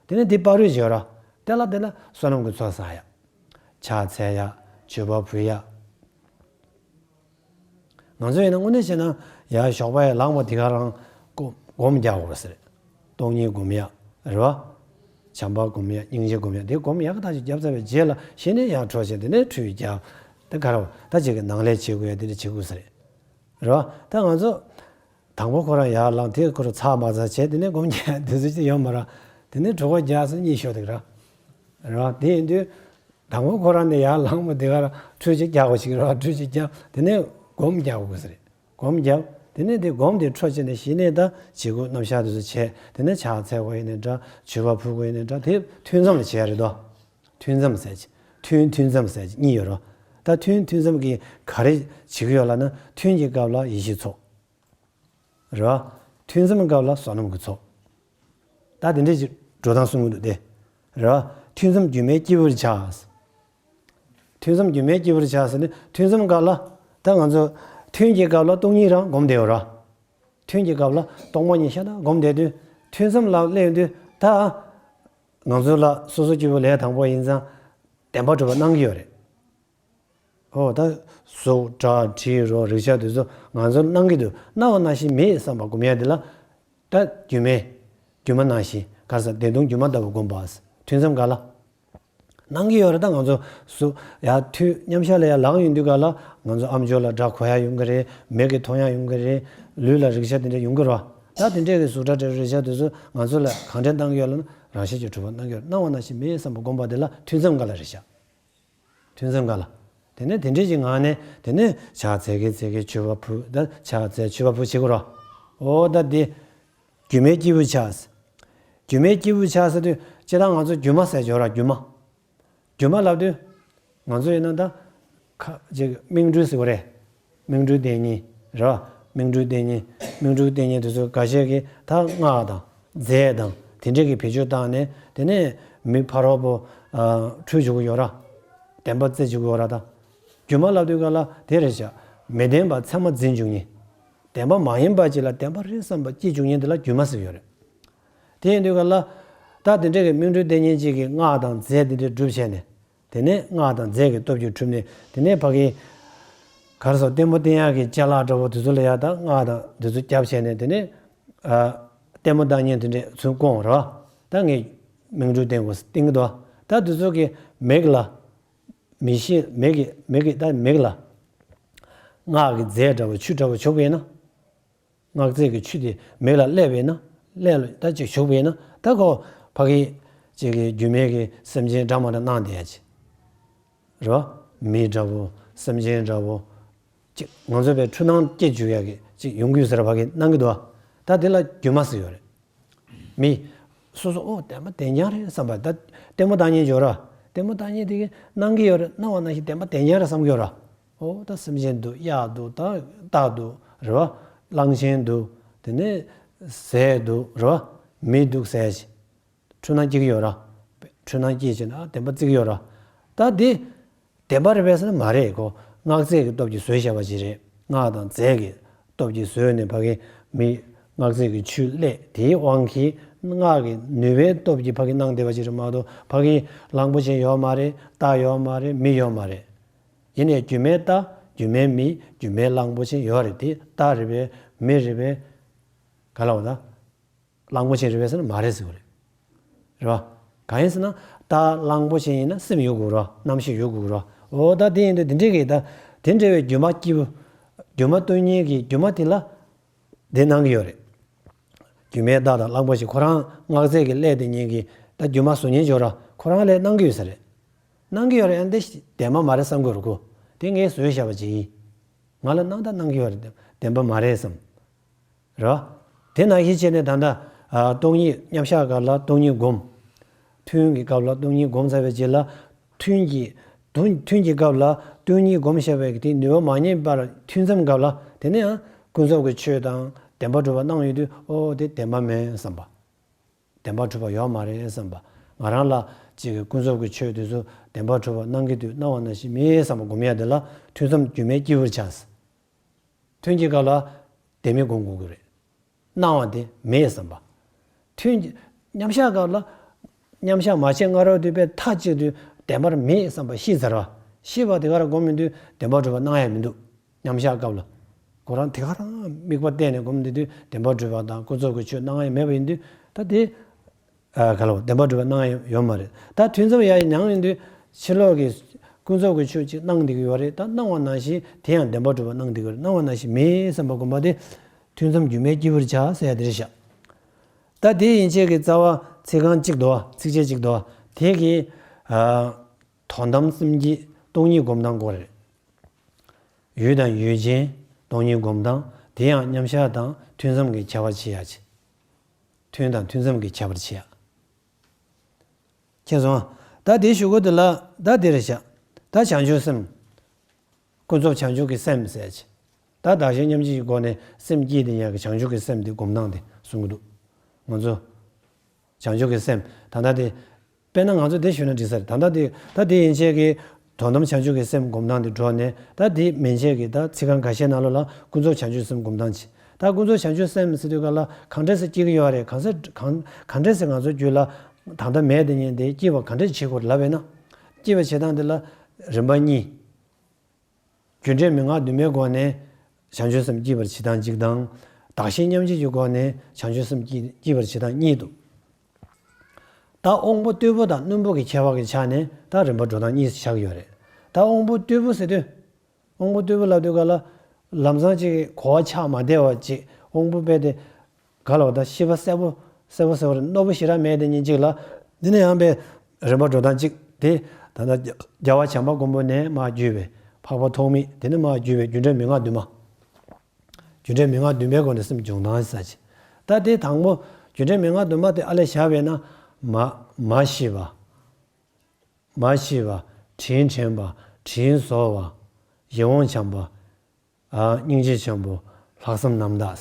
དེ་ནས་འདི་བར་རོལ་བྱེད་ར། དེ་ལ་དེ་ལ་བསོད་ནམས་ཀྱི་ཚོགས་བསགས་ཡ། ཕྱག་འཚལ་ཡ། མཆོད་པ་ཕུལ་ཡ། ང་ཚོ་ཡིན་ན་དངོས་གནས་བྱས་ན་ཡ་ཞོགས་པ་ཡ་ལངས་པ་དེ་ག་རང་སྒོམ་རྒྱག་དགོས་ཟེར། སྟོང་ཉིད་སྒོམ་ཡ། རེད་བ། བྱམས་པ་སྒོམ་ཡ་སྙིང་རྗེ་སྒོམ་ཡ་དེ་སྒོམ་ཡག་ག་ཐག་ཆོད་བརྒྱབ་ཚར་བའི་རྗེས་ལ་གཞི་ནས་ཡར་འཕྲོ་བྱས་དེ་ནས་ཁྲུས་བརྒྱབ། དེ་ག་ར་བ་ད་ཅིག་གི་ནང་ལས་བྱེད་དགོས་ཡ་དེ་འདྲ་བྱེད་དགོས་ཟེར། རེད་བ། ད་ང་ཚོ་དང་པོ་ཁོ་རང་ཡར་ལངས་དེ་ཁོ་རང་ཚར་མ་ཚར་བྱས་དེ་ནས་སྒོམ་རྒྱག་དུས་ཚོད་ཅིག་ཡོད་མ་རེད། དེ་ནས་གྲོད་ཁོག་རྒྱགས་སོང་གཉིད་ཤོར་འདུག་ར། རེད་བ། དེ་ཡིན་དུས་དང་པོ་ཁོ་རང་ནས་ཡར་ལངས་པ་དེ་ག་ར་ཁྲུས་ཅིག་རྒྱག་དགོས་ཞིག་རེད་བ། ཁྲུས་ཅིག་རྒྱབ་དེ་ནས་སྒོམ་རྒྱག་དགོས་ཟེར། སྒོམ་རྒྱབ། དེ་ནས་དེ་སྒོམ་དེ་འཕྲོ་བྱས་ནས་གཞི་ནས་ད་བྱེད་སྒོ་རྣམ་གཞག་དེ་ཚོ་བྱས་དེ་ནས་ཕྱག་འཚལ་དགོས་ཡིན་ནའི་འདྲ་མཆོད་པ་ཕུལ་དགོས་ཡིན་ནའི་འདྲ་དེ་ཐུན་མཚམས་ལ་བྱེད་ཡ་རེད་དོ། ཐུན་མཚམས་ཟེར་གྱི། ཐུན་ཐུན་མཚམས་ཟེར་གྱི་གཉིས་ཡོད་རོ། ད་ཐུན་ཐུན་མཚམས་ཀྱི་ག་རེ་བྱེད་ཀྱི་ཡོད་ལབ་ན་ཐུན་གྱི་སྐབས་ལ་ཡེ་ཤེས་ཚོགས། རེད་བ། ཐུན་མཚམས་སྐབས་ལ་བསོད་ནམས་ཀྱི་ཚོགས། ད་དེ་འདྲས་ཀྱི་འགྲོ་སྟངས་གསུང་གི་འདུག་སྟེ། རེད་བ། ཐུན་མཚམས་སྒྱུ་མའི་སྐྱེས་བུར་བྱ། ཐུན་མཚམས་སྒྱུ་མའི་སྐྱེས་བུར་བྱ་ཟེར་ནས་ཐུན་མཚམས་སྐབས་ལ་ད་ང་ཚོ་ཐུན་གྱི་སྐབས་ལ་སྟོང་ཉིད་རང་སྒོམ་བསྡད་ཡོད་ར། ཐུན་གྱི་སྐབས་ལ་སྟོང་པ་ཉིད་ཤ་སྟག་སྒོམ་བསྡད་དུས་ཐུན་མཚམས་ལ་སླེབས་དུས་ད་ང་ཚོ་ལ་སོ་སོ་སྐྱེ་བོ་ལས་དང་པོ་ཡིན་ཙང་བདེན་པ་གྲུབ་པ་གནང་གི་ཡོད་རེད། ཨོ་ད་གཟུགས་སྒྲ་དྲི་རོ་རེག་བྱ་དེ་ཚོ་ང་ཚོར་གནང་གི་འདུག་སྣང་བ་ནང་བཞིན་མེད་བསམ་པ་སྒོམ་ཡ་དེ་ལ་ད་སྒྱུ་མའི་སྒྱུ་མ་ནང་བཞིན་ག་ས་བདེན་སྟོང་སྒྱུ་མ་ལྟ་བུ་སྒོམ་པ། ཐུན་མཚམས་ག་ལ། གནང་གི་ཡོད་རེད། ད་ང་ཚོ་སུ་ཡ་ཐུན་མཉམ་གཞག་ལ་ཡ་ལངས་ཡོང་དུས་ག་ལ་ང་ཚོ་ཨམ་ཅོག་ལ་སྒྲ་གོ་ཡ་ཡོང་གི་རེད། མིག་གིས་མཐོང་ཡ་ཡོང་གི་རེད། ལུས་ལ་རེག་བྱ་དེ་འདྲ་ཡོང་གི་རེད་བ། ད་དེ་འདྲས་ཀྱི་གཟུགས་སྒྲ་དྲི་རོ་རེག་བྱ་དེ་ཚོ་ང་ཚོ་ལ་གང་འདྲས་གནང་གི་ཡོད་ལབ་ན་རང་བཞིན་གྱིས་གྲུབ་པ་གནང་གི་ཡོད། སྣང་བ་ནང་བཞིན་མེད་བསམ་པ་སྒོམ་པ་དེ་ལ་ཐུན་མཚམས་ག་ལ་རེད་བཞག་ཐུན་མཚམས་ག་ལ། དེ་ནས་དེ་འདྲས་ཀྱི་ངང་ནས་དེ་ནས་ཕྱག་འཚལ་གི་འཚལ་གི་མཆོད་པ་ཕུལ་ད་ཕྱག་འཚལ་མཆོད་པ་ཕུལ་བྱེད་དགོས་རོ། ཨོ་ད་དེ། སྒྱུ་མའི་སྐྱེས་བུ་ཆགས། སྒྱུ་མའི་སྐྱེས་བུ་ཆགས་ཟེར་དུས་སྤྱིར་བཏང་ང་ཚོ་སྒྱུ་མ་ཟེར་ཡོད་ར་སྒྱུ་མ། སྒྱུ་མ་ལབ་དུས། ང་ཚོ་ཡིན་ན་ད། ཁ་ཅིག་མིག་འཕྲུལ་ཟེར་བ་རེད། མིག་འཕྲུལ་བསྟན་ཉན་རེད་བ། མིག་འཕྲུལ་བསྟན་ཉན། མིག་འཕྲུལ་བསྟན་ཉན་དེ་ཚོ་འགའ་ཤས་ཀྱིས་ད་སྔགས་དང་ རྫས་དང་དེ་འདྲས་ཀྱི་བེད་སྤྱོད་བཏང་ནས་དེ་ནས་མི་ཕ་རོལ་པོ་ཨ་ཁྲུས་བྱེད་ཀྱི་ཡོད་ར། བདེན་པ་བརྩི་བྱེད་ཀྱི་ཡོད་ར་ད། སྒྱུ་མ་ལབ་དུས་ག་ལ་དེ་རེད་བཞག་མི་བདེན་པ་ཚད་མར་འཛིན་བཅུག་མཁན། བདེན་པ་མ་ཡིན་པ་ཅིག་ལ་བདེན་པ་རེད་བསམ་པ་སྐྱེ་བཅུག་མཁན་དེ་ལ་སྒྱུ་མ་ཟེར་གྱི་ཡོད་རེད། དེ་ཡིན་དུས་ག་ལ་ད་དེ་འདྲས་ཀྱི་སྨིན་གྲོལ་བསྟན་མཁན་ཅིག་གིས་སྔགས་དང་རྫས་དེ་འདྲས་སྒྲུབ་བྱས་ནས། དེ་ནས་སྔགས་དང་རྫས་ཀྱི་སྟོབས་ཀྱིས་གྲུབ་ནས་དེ་ནས་ཕ་གི་ག་རེ་ཟེར་ལྟད་མོ་བསྟན་ཡག་གི་ཅ་ལག་འདྲ་བོ་དེ་ཚོ་ལ་ཡ་ད་སྔགས་དང་དེ་ཚོ་རྒྱབ་བྱས་ནས་དེ་ནས་ཨ་ལྟད་མོ་ལྟ་མཁན་དེ་འདྲས་ཚུར་བསྐོང་རོགས། ད་ངས་སྨིན་གྲོལ་བསྟན་དགོས་བསྟན་གྱི་འདུག་ད་དེ་ཚོ་གི་མིག་ལ་མིག་ཤེས་མིག་གི་མིག་གི་ད་མིག་ལ་སྔགས་ཀྱི་རྫས་འདྲ་བོ་ཆུ་འདྲ་བོ་བྱུག་པས་ན། སྔགས་རྫས་ཀྱི་ཆུ་དེ་མིག་ལ་སླེབས་པས་ན་སླེབས་ལ་ད་ཅིག་བྱུག་པས་ན་ད་ཁོ་ཕ་གི་ཅིག་གི་སྒྱུ་མའི་གི་སེམས་ཅན་འདྲ་མ་འདྲ་སྣང་བསྡད་ཡ་ཅིག་རེད་བ། མི་འདྲ་བོ་སེམས་ཅན་འདྲ་བོ་ཅིག་ང་ཚོ་བས་འཁྲུལ་སྣང་སྐྱེ་བཅུག་ཡ་གི་ཅིག་ཡོང་གི་ཡོད་ཟེར་ཕ་གི་སྣང་གི་འདུག་ད་དེ་ལ་སྒྱུ་མ་ཟེར་ཡོད་རེད། མི། སོ་སོ་ཨོ་བདེན་པ་བདེན་རྐྱང་རེད་བསམ་པ་ད་ལྟད་མོ་ལྟ་མཁན་ཡོད་ར། ལྟད་མོ་ལྟ་མཁན་དེ་གི་སྣང་གི་ཡོད་རེད་སྣང་བ་ནང་བཞིན་བདེན་པ་བདེན་རྐྱང་རེད་བསམ་གི་ཡོད་ར། ཨོ་ད་སེམས་ཅན་འདུག་གཡག་འདུག་ད་སྟག་འདུག་རེད་བ། གླང་ཆེན་འདུག་དེ་ནས་ཟས་འདུག་རེད་བ། མི་འདུག་ཟས་ཤིག་འཁྲུལ་སྣང་སྐྱེ་གི་ཡོད་ར། འཁྲུལ་སྣང་སྐྱེས་བྱས་ན་ཨ་བདེན་པ་བརྩི་གི་ཡོད་ར། ད་དེ་བདེན་པ་རེད་པས་ཟེར་ན་མ་རེད་ཁོ། སྔགས་རྫས་ཀྱི་སྟོབས་ཀྱིས་བཟོས་བཞག་པ་ཅིག་རེད། སྔགས་དང་རྫས་ཀྱི་སྟོབས་ཀྱིས་བཟོས་ནས་ཕ་གི་མི་སྔགས་རྫས་ཀྱི་ཆུ་བླུགས་དེའི་དབང་གིས་སྔགས་ཀྱི་ནུས་པའི་སྟོབས་ཀྱིས་ཕ་གི་སྣང་བསྡད་པ་ཅིག་རེད་མ་གཏོགས་ཕ་གི་གླང་པོ་ཆེ་ཡོད་མ་རེད། རྟ་ཡོད་མ་རེད། མི་ཡོད་མ་རེད། ཡིན་ནའི་སྒྱུ་མའི་རྟ་སྒྱུ་མའི་མི་སྒྱུ་མའི་གླང་པོ་ཆེ་ཡོད་རེད་དེ་རྟ་རེད་པས་མི་རེད་པས་ག་ལ་བ་ད། གླང་པོ་ཆེ་རེད་པས་ཟེར་ན་མ་རེད་ཟེར་གི་རེད། རེད་བ། གང་ཡིན་ཟེར་ན་རྟ་གླང་པོ་ཆེ་ཡིན་ན་སེམས་ཡོད་དགོས་རེད་བ། རྣམ་ཤེས་ཡོད་དགོས་རེད་བ། འོ་ད་དེ་ཡིན་དུས་དེ་འདྲས་ཀྱི་ད་དེ་འདྲ་བའི་སྒྱུ་མ་སྐྱིད་པོ། སྒྱུ་མ་སྟོན་མཁན་གྱི་སྒྱུ་མ་དེ་ལ་དེ་སྣང་གི་ཡོད་རེད། སྒྱུ་མའི་རྟ་དང་གླང་པོ་ཆེ་ཁོ་རང་སྔགས་རྫས་ཀྱི་བླུགས་དེ་ཉིད་ཀྱི་ད་སྒྱུ་མ་བཟོ་མཁན་ཅིག་ཡོད་ར་ཁོ་རང་ལ་སྣང་གི་ཡོད་ས་རེད། སྣང་གི་ཡོད་རེད་ཨ་འདི་བདེན་པ་མ་རེད་བསམ་གི་ཡོད་རེད་ཁོ། དེ་ངས་བཟོས་བཞག་པ་ཅིག་ཡིན། ང་ལ་སྣང་དང་སྣང་གི་ཡོད་རེད་བདེན་པ་མ་རེད་བསམ། རེད་བ། དེ་ནང་བཞིན་བྱས་ནས་ད་ལྟ་ཨ་སྟོང་ཉིད་མཉམ་གཞག་སྐབས་ལ་སྟོང་ཉིད་སྒོམ། ཐུན་གྱི་སྐབས་ལ་སྟོང་ཉིད་སྒོམ་ཚར་བའི་རྗེས་ལ་ཐུན་གྱི་དུ་ཐུན་གྱི་སྐབས་ལ་སྟོང་ཉིད་སྒོམ་བྱས་པའི་དེ་ནུས་པ་མ་རྙེད་པར་ཐུན་མཚམས་སྐབས་ལ་དེ་ནས་ཡང་ཀུན་རྫོབ་ཀྱི་ཆོས་དང་བདེན་པར་གྲུབ་པ་སྣང་ཡོང་དུས་ཨོ་དེ་བདེན་པ་མེད་བསམ་པ། བདེན་པར་གྲུབ་པ་ཡོད་མ་རེད་བསམ་པ། ང་རང་ལ་ཅིག་གི་ཀུན་རྫོབ་ཀྱི་ཆོས་དེ་ཚོ་བདེན་པར་གྲུབ་པ་སྣང་གི་དུས་སྣང་བ་ནང་བཞིན་མེད་བསམ་པ་སྒོམ་ཡ་དེ་ལ་ཐུན་མཚམས་སྒྱུ་མའི་སྐྱེས་བུར་བྱ། ཐུན་གྱི་སྐབས་ལ་བདེན་མེད་སྒོམ་དགོས་ཀྱི་རེད། སྣང་བ་དེ་མེད་བསམ་པ། ཐུན་གྱི་མཉམ་གཞག་སྐབས་ལ་མཉམ་གཞག་མ་བྱས་སྔ་རོལ་དུ་པའི་མཐའ་གཅིག་ཏུ་བདེན་པར་མེད་བསམ་པ་ཤེས་ཚར་བ། ཤེས་པ་དེ་ག་རང་སྒོམ་མི་འདུག་བདེན་པར་གྲུབ་པ་སྣང་ཡ་མི་འདུག་མཉམ་གཞག་སྐབས་ལ། ཁོ་རང་དེ་ག་རང་དམིགས་པ་གཏད་ནས་སྒོམ་བསྡད་དུས་བདེན་པར་གྲུབ་པ་དང་ཀུན་རྫོབ་ཀྱི་ཆོས་སྣང་ཡ་མེད་པ་ཡིན་དུས་ད་དེ། ཨ་ག་ལ་བ་བདེན་པར་གྲུབ་པ་སྣང་ཡ་ཡོད་མ་རེད། ད་ཐུན་མཚམས་ཡ་ཡི་མྱང་ཡིན་དུས་ཕྱི་ལོགས་ཀྱི་ཀུན་རྫོབ་ཀྱི་ཆོས་ཅིག་སྣང་བསྡད་ཀྱི་ཡོད་རེད། ད་སྣང་བ་ནང་བཞིན་དེ་ཡང་བདེན་པར་གྲུབ་པ་སྣང་བསྡད་ཀྱི་ཡོད་རེད། སྣང་བ་ནང་བཞིན་མེད་བསམ་པ་སྒོམ་པ་དེ་ཐུན་མཚམས་སྒྱུ་མའི་སྐྱེས་བུར་བྱ་ཟེར་ཡ་དེ་རེད་ཤག་ད་དེ་ཡན་ཆད་ཀྱི་རྩ་བ་ཚིག་རྐང་གཅིག་འདུག་བ། ཚིགས་བཅད་གཅིག་འདུག་བ། དེ་གི་ཨ་དོན་དམ་སེམས་བསྐྱེད་སྟོང་ཉིད་སྒོམ་སྟངས་སྐོར་རེད། ཡུལ་དང་ཡུལ་ཅན་སྟོང་ཉིད་སྒོམ་སྟངས་དེ་ཡང་མཉམ་གཞག་དང་ཐུན་མཚམས་ཀྱི་ཁྱད་པར་ཕྱེ་ཡ་ཆེ། ཐུན་དང་ཐུན་མཚམས་ཀྱི་ཁྱད་པར་ཕྱེ་ཡ། མཁྱེན་སོང་ཨ། ད་དེ་ཞུ་སྒོ་དེ་ལ་ད་དེ་རེད་བཞག་ད་བྱང་ཆུབ་སེམས། ཀུན་རྫོབ་བྱང་ཆུབ་ཀྱི་སེམས་ཟེར་ཆེ། ད་བདག་གཞན་མཉམ་བརྗེ་ཡི་སྒོ་ནས་སེམས་བསྐྱེད་དེ་ཡ་གི་བྱང་ཆུབ་ཀྱི་སེམས་དེ་སྒོམ་སྟངས་དེ་གསུང་གི་འདུག་ང་ཚོ། བྱང་ཆུབ་ཀྱི་སེམས་ད་ལྟ་དེ། དཔེར་ན་ང་ཚོ་དེ་ཞུས་ན་འགྲིག་ས་རེད། ད་ལྟ་དེ་ད་དེ་ཡན་ཆད་ཀྱི་དོན་དམ་བྱང་ཆུབ་ཀྱི་སེམས་སྒོམ་སྟངས་དེ་འགྲོ་ནས་ད་དེ་མན་ཆད་ཀྱི་ད་ཚིག་རྐང་ཁ་ཤས་ནང་ལོགས་ལ་ཀུན་རྫོབ་བྱང་ཆུབ་སེམས་སྒོམ་སྟངས་ཅིག་ད་ཀུན་རྫོབ་བྱང་ཆུབ་སེམས་ཟེར་དུས་ག་ལ་གང་འདྲས་སེ་སྐྱེ་གི་ཡོད་རེད། གང་ས་གང་གང་འདྲས་སེ་ང་ཚོ་རྒྱུད་ལ་ད་ལྟ་མེད་དེ་ཉིད་དེ་སྐྱེ་བ་གང་འདྲས་བྱེད་དགོས་རེད་ལབ་པས་ན། སྐྱེ་བ་བྱེད་སྟངས་དེ་ལ་རིམ་པ་གཉིས། རྒྱུ་འབྲས་མན་ངག་འདུན་མའི་སྒོ་ནས་བྱང་ཆུབ་སེམས་སྐྱེ་བར་བྱེད་སྟངས་གཅིག་དང་། བདག་གཞན་མཉམ་བརྗེ་གི་སྒོ་ནས་བྱང་ཆུབ་སེམས་སྐྱེ་སྐྱེ་བར་བྱེད་སྟངས་གཉིས་འདུག་ད་དབང་པོ་རྟུལ་པོ་དང་རྣོན་པོ་གི་ཁྱད་པར་གྱི་ཆ་ནས་ད་རིམ་པ་འགྲོ་སྟངས་གཉིས་སུ་ཆགས་ཀྱི་ཡོད་རེད། ད་དབང་པོ་རྟུལ་པོ་ཟེར་དུས། དབང་པོ་རྟུལ་པོ་ལབ་དུས་ག་ལ། ལམ་སང་ཅིག་གོ་བ་ཆགས་མ་བསྡད་པ་ཅིག་དབང་པོ་རྦད་དེ། ག་ལ་བ་ད་ཤེས་པ་གསལ་པོ་གསལ་པོ་གསལ་པོ་རེད། རྣོ་པོ་ཞེ་དྲག་མེད་དེ་ཉིན་གཅིག་ལ། འདི་ནི་ཡང་པའི་རིམ་པ་འགྲོ་སྟངས་གཅིག་དེ། ད་ལྟ་རྒྱལ་བ་བྱམས་པ་མགོན་པོ་ནས་མར་བརྒྱུད་པའི་འཕགས་པ་ཐོགས་མེད་དེ་ནས་མར་བརྒྱུད་པའི་རྒྱུ་འབྲས་མན་ངག་འདུན་མ། རྒྱུ་འབྲས་མན་ངག་འདུན་པའི་སྒོ་ནས་སེམས་སྦྱོང་སྟངས་ཟེར་ཅིག་ད་དེ་དང་པོ་རྒྱུ་འབྲས་མན་ངག་འདུན་མ་དེ་ཨ་ལས་བཞག་པས་ན། མ་མ་ཤི་བ། མ་ཤི་བ། དྲིན་དྲན་པ། དྲིན་གཟོ་བ། ཡིད་འོང་བྱམས་པ། ཨ་སྙིང་རྗེ་ཆེན་པོ། ལྷག་བསམ་རྣམ་དག་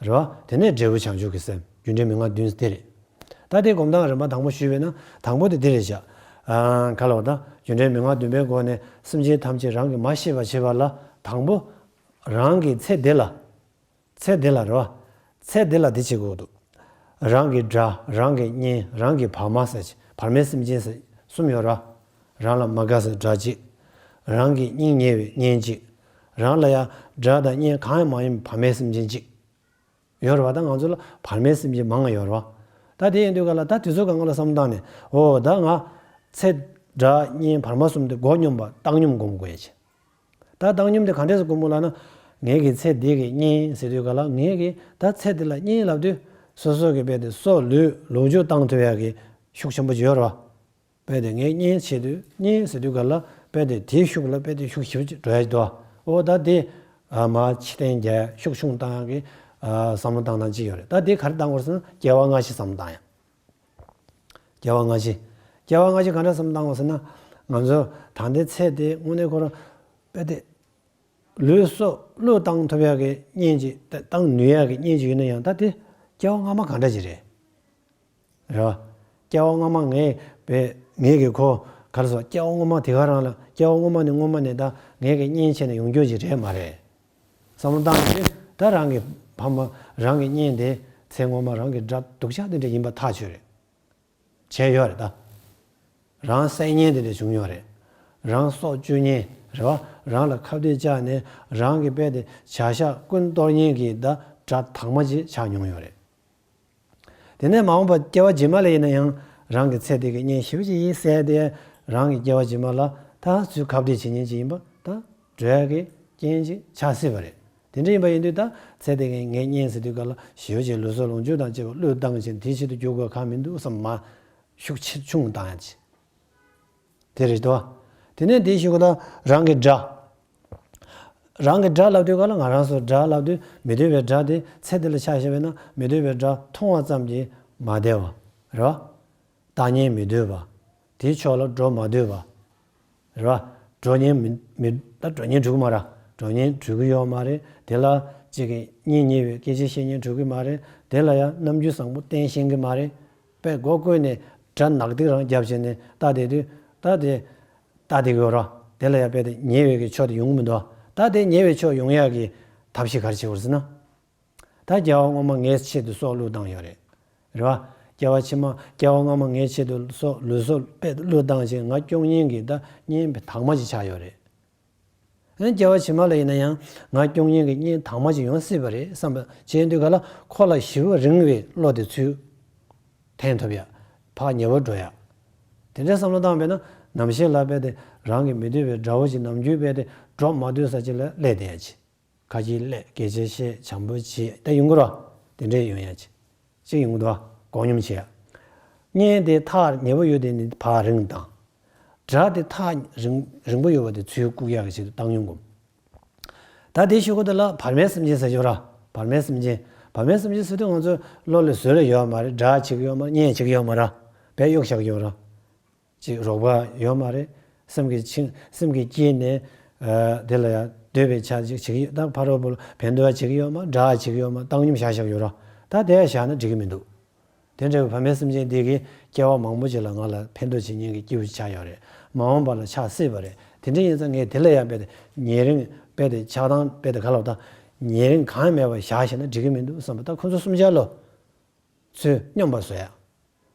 རེད་བ། དེ་ནས་འབྲས་བུ་བྱང་ཆུབ་ཀྱི་སེམས། རྒྱུ་འབྲས་མན་ངག་བདུན་ཟེར་དེ་རེད། ད་དེ་སྒོམ་སྟངས་རིམ་པ་དང་པོ་ཞུས་པས་ན་དང་པོ་དེ་འདི་རེད་བཞག་ཨ། ག་ལ་བ་ད་རྒྱུ་འབྲས་མན་ངག་བདུན་པའི་སྒོ་ནས་སེམས་ཅན་ཐམས་ཅད་རང་གིས་མ་ཤེས་པར་བྱེད་པ་ལ་དང་པོ་རང་གི་ཚེ་འདི་ལ། ཚེ་འདི་ལ་རེད་བ། ཚེ་འདི་ལ་འདི་བྱེད་དགོས་འདུག་རང་གི་དགྲ། རང་གི་གཉེན། རང་གི་བར་མ་ཟེར་བྱས་བར་མའི་སེམས་ཅན་ཟེར་གསུམ་ཡོད་རེད་བ། རང་ལ་མ་དགའ་སའི་དགྲ་གཅིག་རང་གི་སྙིང་ཉེ་བའི་གཉེན་གཅིག་རང་ལ་ཡང་དགྲ་དང་གཉེན་གང་ཡང་མ་ཡིན་པའི་བར་མའི་སེམས་ཅན་གཅིག་ཡོད་རེད་བ། ད་ང་ཚོ་ལ་བར་མའི་སེམས་ཅན་མང་ང་ཡོད་རེད་བ། ད་དེ་ཡིན་དུས་ག་ལ་ད་དེ་ཚོ་གང་ག་ལ་བསམ་བློ་བཏང་ནས་འོ་ད་ང་ཚེ་དགྲ་གཉེན་བར་མ་གསུམ་དེ་མགོ་སྙོམས་པ་བཏང་སྙོམས་སྒོམ་དགོས་ཡ་ཆེ། ད་བཏང་སྙོམས་དེ་ག་འདྲས་སེ་སྒོམ་དགོས་ལབ་ན། ངེད་ཀྱི་ཚེ་འདི་གི་གཉེན་ཟེར་དུས་ག་ལ་ངེད་ཀྱི་ད་ཚེ་འདི་ལ་གཉེན་ལབ་དུས་སོ་སོ་གི་རྦད་དེ་སྲོག་ལུས་ལོངས་སྤྱོད་བཏང་ཐུབ་ཡ་གི་ཤུགས་ཆེན་པོ་ཅིག་ཡོད་རེད་བ། རྦད་དེ་ངས་གཉེན་བྱེད་དུས་གཉེན་ཟེར་དུས་ག་ལ་རྦད་དེ་དེའི་ཤུགས་ལ་རྦད་དེ་ཤུགས་ཞེ་པོ་ཅིག་འགྲོ་ཡ་ཅིག་འདུག་འོ་ད་དེ་ཨ་མ་ཕྱི་བརྟན་རྒྱག་ཤུགས་ཆུང་བཏང་ཡ་གི་ཨ་བསམ་བློ་བཏང་སྟངས་ཅིག་ཡོད་རེད། ད་དེ་ག་རེ་བཏང་དགོས་རེད་ཟེར་ན་སྐྱེ་བ་སྔ་ཕྱི་བསམ་བློ་བཏང་ཡ། སྐྱེ་བ་སྔ་ཕྱི། སྐྱེ་བ་སྔ་ཕྱི་ག་འདྲ་བསམ་བློ་བཏང་དགོས་ཟེར་ན། ང་ཚོ་ད་ལྟའི་ཚེ་དེ་དངོས་གནས་ཁོ་རང་རྦད་དེ་ལུས་སྲོག་བློས་བཏང་ཐུབ་ཡག་གི་གཉེན་ཅིག་བཏང་ནུས་ཡག་གི་གཉེན་ཅིག་ཡོད་ན་ཡང་ད་དེ་སྐྱེ་བ་སྔ་མ་ག་འདྲ་ཅིག་རེད། རེད་བ། སྐྱེ་བ་སྔ་མ་ངས་བས་ངས་ཀྱི་ཁོ་ག་རེ་ཟེར་སྐྱེ་བ་སྔ་མ་དེ་ག་རང་ལ་སྐྱེ་བ་སྔ་མ་ནས་སྔ་མ་ནས་ད་ངས་ཀྱི་གཉེན་བྱས་ནས་ཡོང་རྒྱུ་ཅིག་རེད་མ་རེད། བསམ་བློ་བཏང་ནས་ད་རང་གི་ཕ་མ་རང་གི་གཉེན་དེ་ཚེ་སྔོན་མ་རང་གི་དགྲ་སྡུག་ཅག་དེ་འདྲ་ཡིན་པ་ཐག་ཆོད་རེད། བྱས་ཡོད་རེད་ད། རང་བསད་མཁན་དེ་འདྲ་བྱུང་ཡོད་རེད། རང་སྲོག་གཅོད་མཁན་རེད་བ། རང་ལ་ཁ་གཏད་བཅག་ནས་རང་གི་རྦད་དེ་བྱ་གཞག་ཀུན་གཏོར་མཁན་གྱི་ད་དགྲ་དྭངས་མ་ཅིག་ཆགས་མྱོང་ཡོད་རེད། དེ་ནས་མ་འོངས་པ་སྐྱེ་བ་རྗེས་མ་ལ་ཡིན་ན་ཡང་རང་གི་ཚེ་འདི་གི་གཉེན་ཞེ་པོ་ཅིག་ཡིན་ཟེར་ཏེ་རང་གི་སྐྱེ་བ་རྗེས་མ་ལ་ད་ཚུར་ཁ་གཏད་བྱེད་མཁན་ཅིག་ཡིན་པ་ད་འགྲོ་ཡ་གི་རྐྱེན་ཅིག་ཆགས་སྲིད་པ་རེད། དེ་འདྲ་ཡིན་པ་ཡིན་དུས་ད་ཚེ་འདི་གི་ངའི་གཉེན་ཟེར་དུས་ག་ལ་ཞེ་པོ་ཅིག་ལུས་སྲོག་ལོངས་སྤྱོད་དང་བཅས་པ་བློས་བཏང་ཞིང་དེའི་ཆེད་དུ་འགྱུར་དགོས་གང་མི་འདུག་བསམ་མ་ཤུགས་ཆེ་ཆུང་བཏང་ཡ་ཅིག་དེ་རེད་དོ། དེ་ནས་དེའི་གཞུག་གུ་ལ་རང་གི་དགྲ། རང་གི་དགྲ་ལབ་དུས་ག་ལ་ང་རང་ཚོ་དགྲ་ལབ་དུས་མི་འདོད་པའི་དགྲ་དེ་ཚེ་འདི་ལ་ཆ་བཞག་པས་ན་མི་འདོད་པའི་དགྲ་མཐོང་བ་ཙམ་གྱིས་མ་བདེ་བ་རེད་བ། ལྟ་ཉན་མི་འདོད་པ། དེའི་ཕྱོགས་ལ་འགྲོ་མ་འདོད་པ། རེད་བ། འགྲོ་ཉན་མི་མི་ད་འགྲོ་ཉན་འགྲོ་གི་མ་རེད། འགྲོ་ཉན་འགྲོ་གི་ཡོད་མ་རེད། དེ་ལ་གཅིག་གི་གཉེན་ཉེ་བའི་སྐད་ཆ་བཤད་ཉན་འགྲོ་གི་མ་རེད། དེ་ལ་ཡང་རྣམ་འགྱུར་བཟང་པོ་བསྟན་ཤེས་གི་མ་རེད། པས་མགོ་བསྐོར་ནས་དགྲ་ནག་ཐིག་རང་རྒྱབ་བྱས་ནས་ལྟ་བསྡད་དུས་ད་དེ་ལྟ་བསྡད་གི་ཡོད་ར། དེ་ལ་ཡང་དཔེ་དེ་ཉེ་བའི་གི་ཕྱོགས་དེ་ཡོང་གི་མི་འདུག་ད་དེ་ཉེ་བའི་ཕྱོགས་ཡོང་ཡག་གི་ཐབས་ཤེས་ག་རེ་བྱེད་དགོས་ཟེར་ན། ད་སྐྱེ་བ་སྔོན་མ་ངའི་ཆེད་དུ་སྲོག་བློས་བཏང་ཡོད་རེད། རེད་བ། སྐྱེ་བ་ཕྱི་མ་སྐྱེ་བ་སྔ་མ་ངའི་ཆེད་དུ་སྲོག་ལུས་སྲོག་དཔེ་བློས་བཏང་བྱས་ང་སྐྱོང་མཁན་གི་ད་གཉེན་དཔེ་དྭངས་མ་ཅིག་ཆགས་ཡོད་རེད། ཨ་ནི་སྐྱེ་བ་ཕྱི་མ་ལ་ཡིན་ན་ཡང་ང་སྐྱོང་མཁན་གྱི་གཉེན་དྭངས་མ་ཅིག་ཡོང་སྲིད་པ་རེད་བསམ་པ་བྱས་དུས་ག་ལ་ཁོ་ལ་ཞེ་པོ་རིང་བའི་བློ་དེ་ཚུར་འཐེན་ཐུབ་ཡ། ཕར་ཉེ་བར་འགྲོ་ཡ། དེ་འདྲའི་བསམ་བློ་བཏང་བས་ན་ནམ་ཞིག་ལ་རྦད་དེ་རང་གི་མི་འདོད་པའི་དགྲ་བོ་ཅིག་ནམ་རྒྱུན་རྦད་དེ་འགྲོ་མ་འདོད་ས་ཅིག་ལ་སླེབས་བསྡད་ཡ་ཅིག་ཁ་ཅིག་སླེབས་སྐད་ཆ་བཤད་བྱམས་པོ་བྱེད་ད་ཡོང་གི་རོ། དེ་འདྲའི་ཡོང་ཡ་ཅིག་ཅིག་ཡོང་གི་འདུག་བ། སྒོ་སྙོམས་བྱེད་ཡ། གཉེན་དེ་ཐག་ཉེ་བོ་ཡོད་དེ་ནི་ཕར་རིང་དང་། དགྲ་དེ་ཐག་རིང་རིང་པོ་ཡོད་པ་དེ་ཚུར་བཀུག་ཡག་གི་ཆེད་དུ་བཏང་སྙོམས་སྒོམ། ད་དེའི་གཞུག་གུ་དེ་ལ་བར་མའི་སེམས་ཅན་ཟེར་ཡོད་ར། བར་མའི་སེམས་ཅན། བར་མའི་སེམས་ཅན་ཟེར་དུས་ང་ཚོ་བློ་ལ་བཟོད་ལ་ཡོད་མ་རེད། དགྲ་བྱེད་ཀྱི་ཡོད་མ་རེད། གཉེན་བྱེད་ཀྱི་ཡོད་མ་རེད། བས་གཡོག་བཞག་གི་ཡོད་ར། ཅིག་རོགས་པ་ཡོད་མ་རེད། སེམས་ཀྱི་འཆིང་སེམས་ཀྱི་དཀྱིལ་ནས་ཨ་དེ་ལ་ཡང་འདོད་པའི་ཆ་ཅིག་བྱེད་ཀྱི་ད་ཕ་རོལ་པོ་ལ་ཕན་ཐོགས་བྱེད་ཀྱི་ཡོད་མ་དགྲ་བྱེད་ཀྱི་ཡོད་མ་བཏང་སྙོམས་བཞག་བཞག་ཡོད་ར། ད་དེ་ཡང་བཞག་ན་འགྲིག་གི་མི་འདུག་དེ་འདྲ་བའི་བར་མའི་སེམས་ཅན་འདི་གིས་སྐྱེ་བ་མང་པོ་ཅིག་ལ་ང་ལ་ཕན་ཐོགས་བྱེད་མཁན་གྱི་སྐྱེས་བུ་ཆགས་ཡོད་རེད། མ་འོངས་པ་ལ་ཆགས་སྲིད་པ་རེད། དེ་འདྲ་ཡིན་ཙང་ངས་དེ་ལ་ཡང་རྦད་དེ་ཉེ་རིང་རྦད་དེ་ཆགས་སྡང་རྦད་དེ་ག་ལབ་ད་ཉེ་རིང་གང་ཡང་མེད་པར་བཞག་བཞག་ན་འགྲིག་གི་མི་འདུག་བསམ་པ་ད་ཁོ་ཚོ་གསུམ་ཆར་ལོ། ཚུར་སྙོམས་པར་བཟོ་ཡ།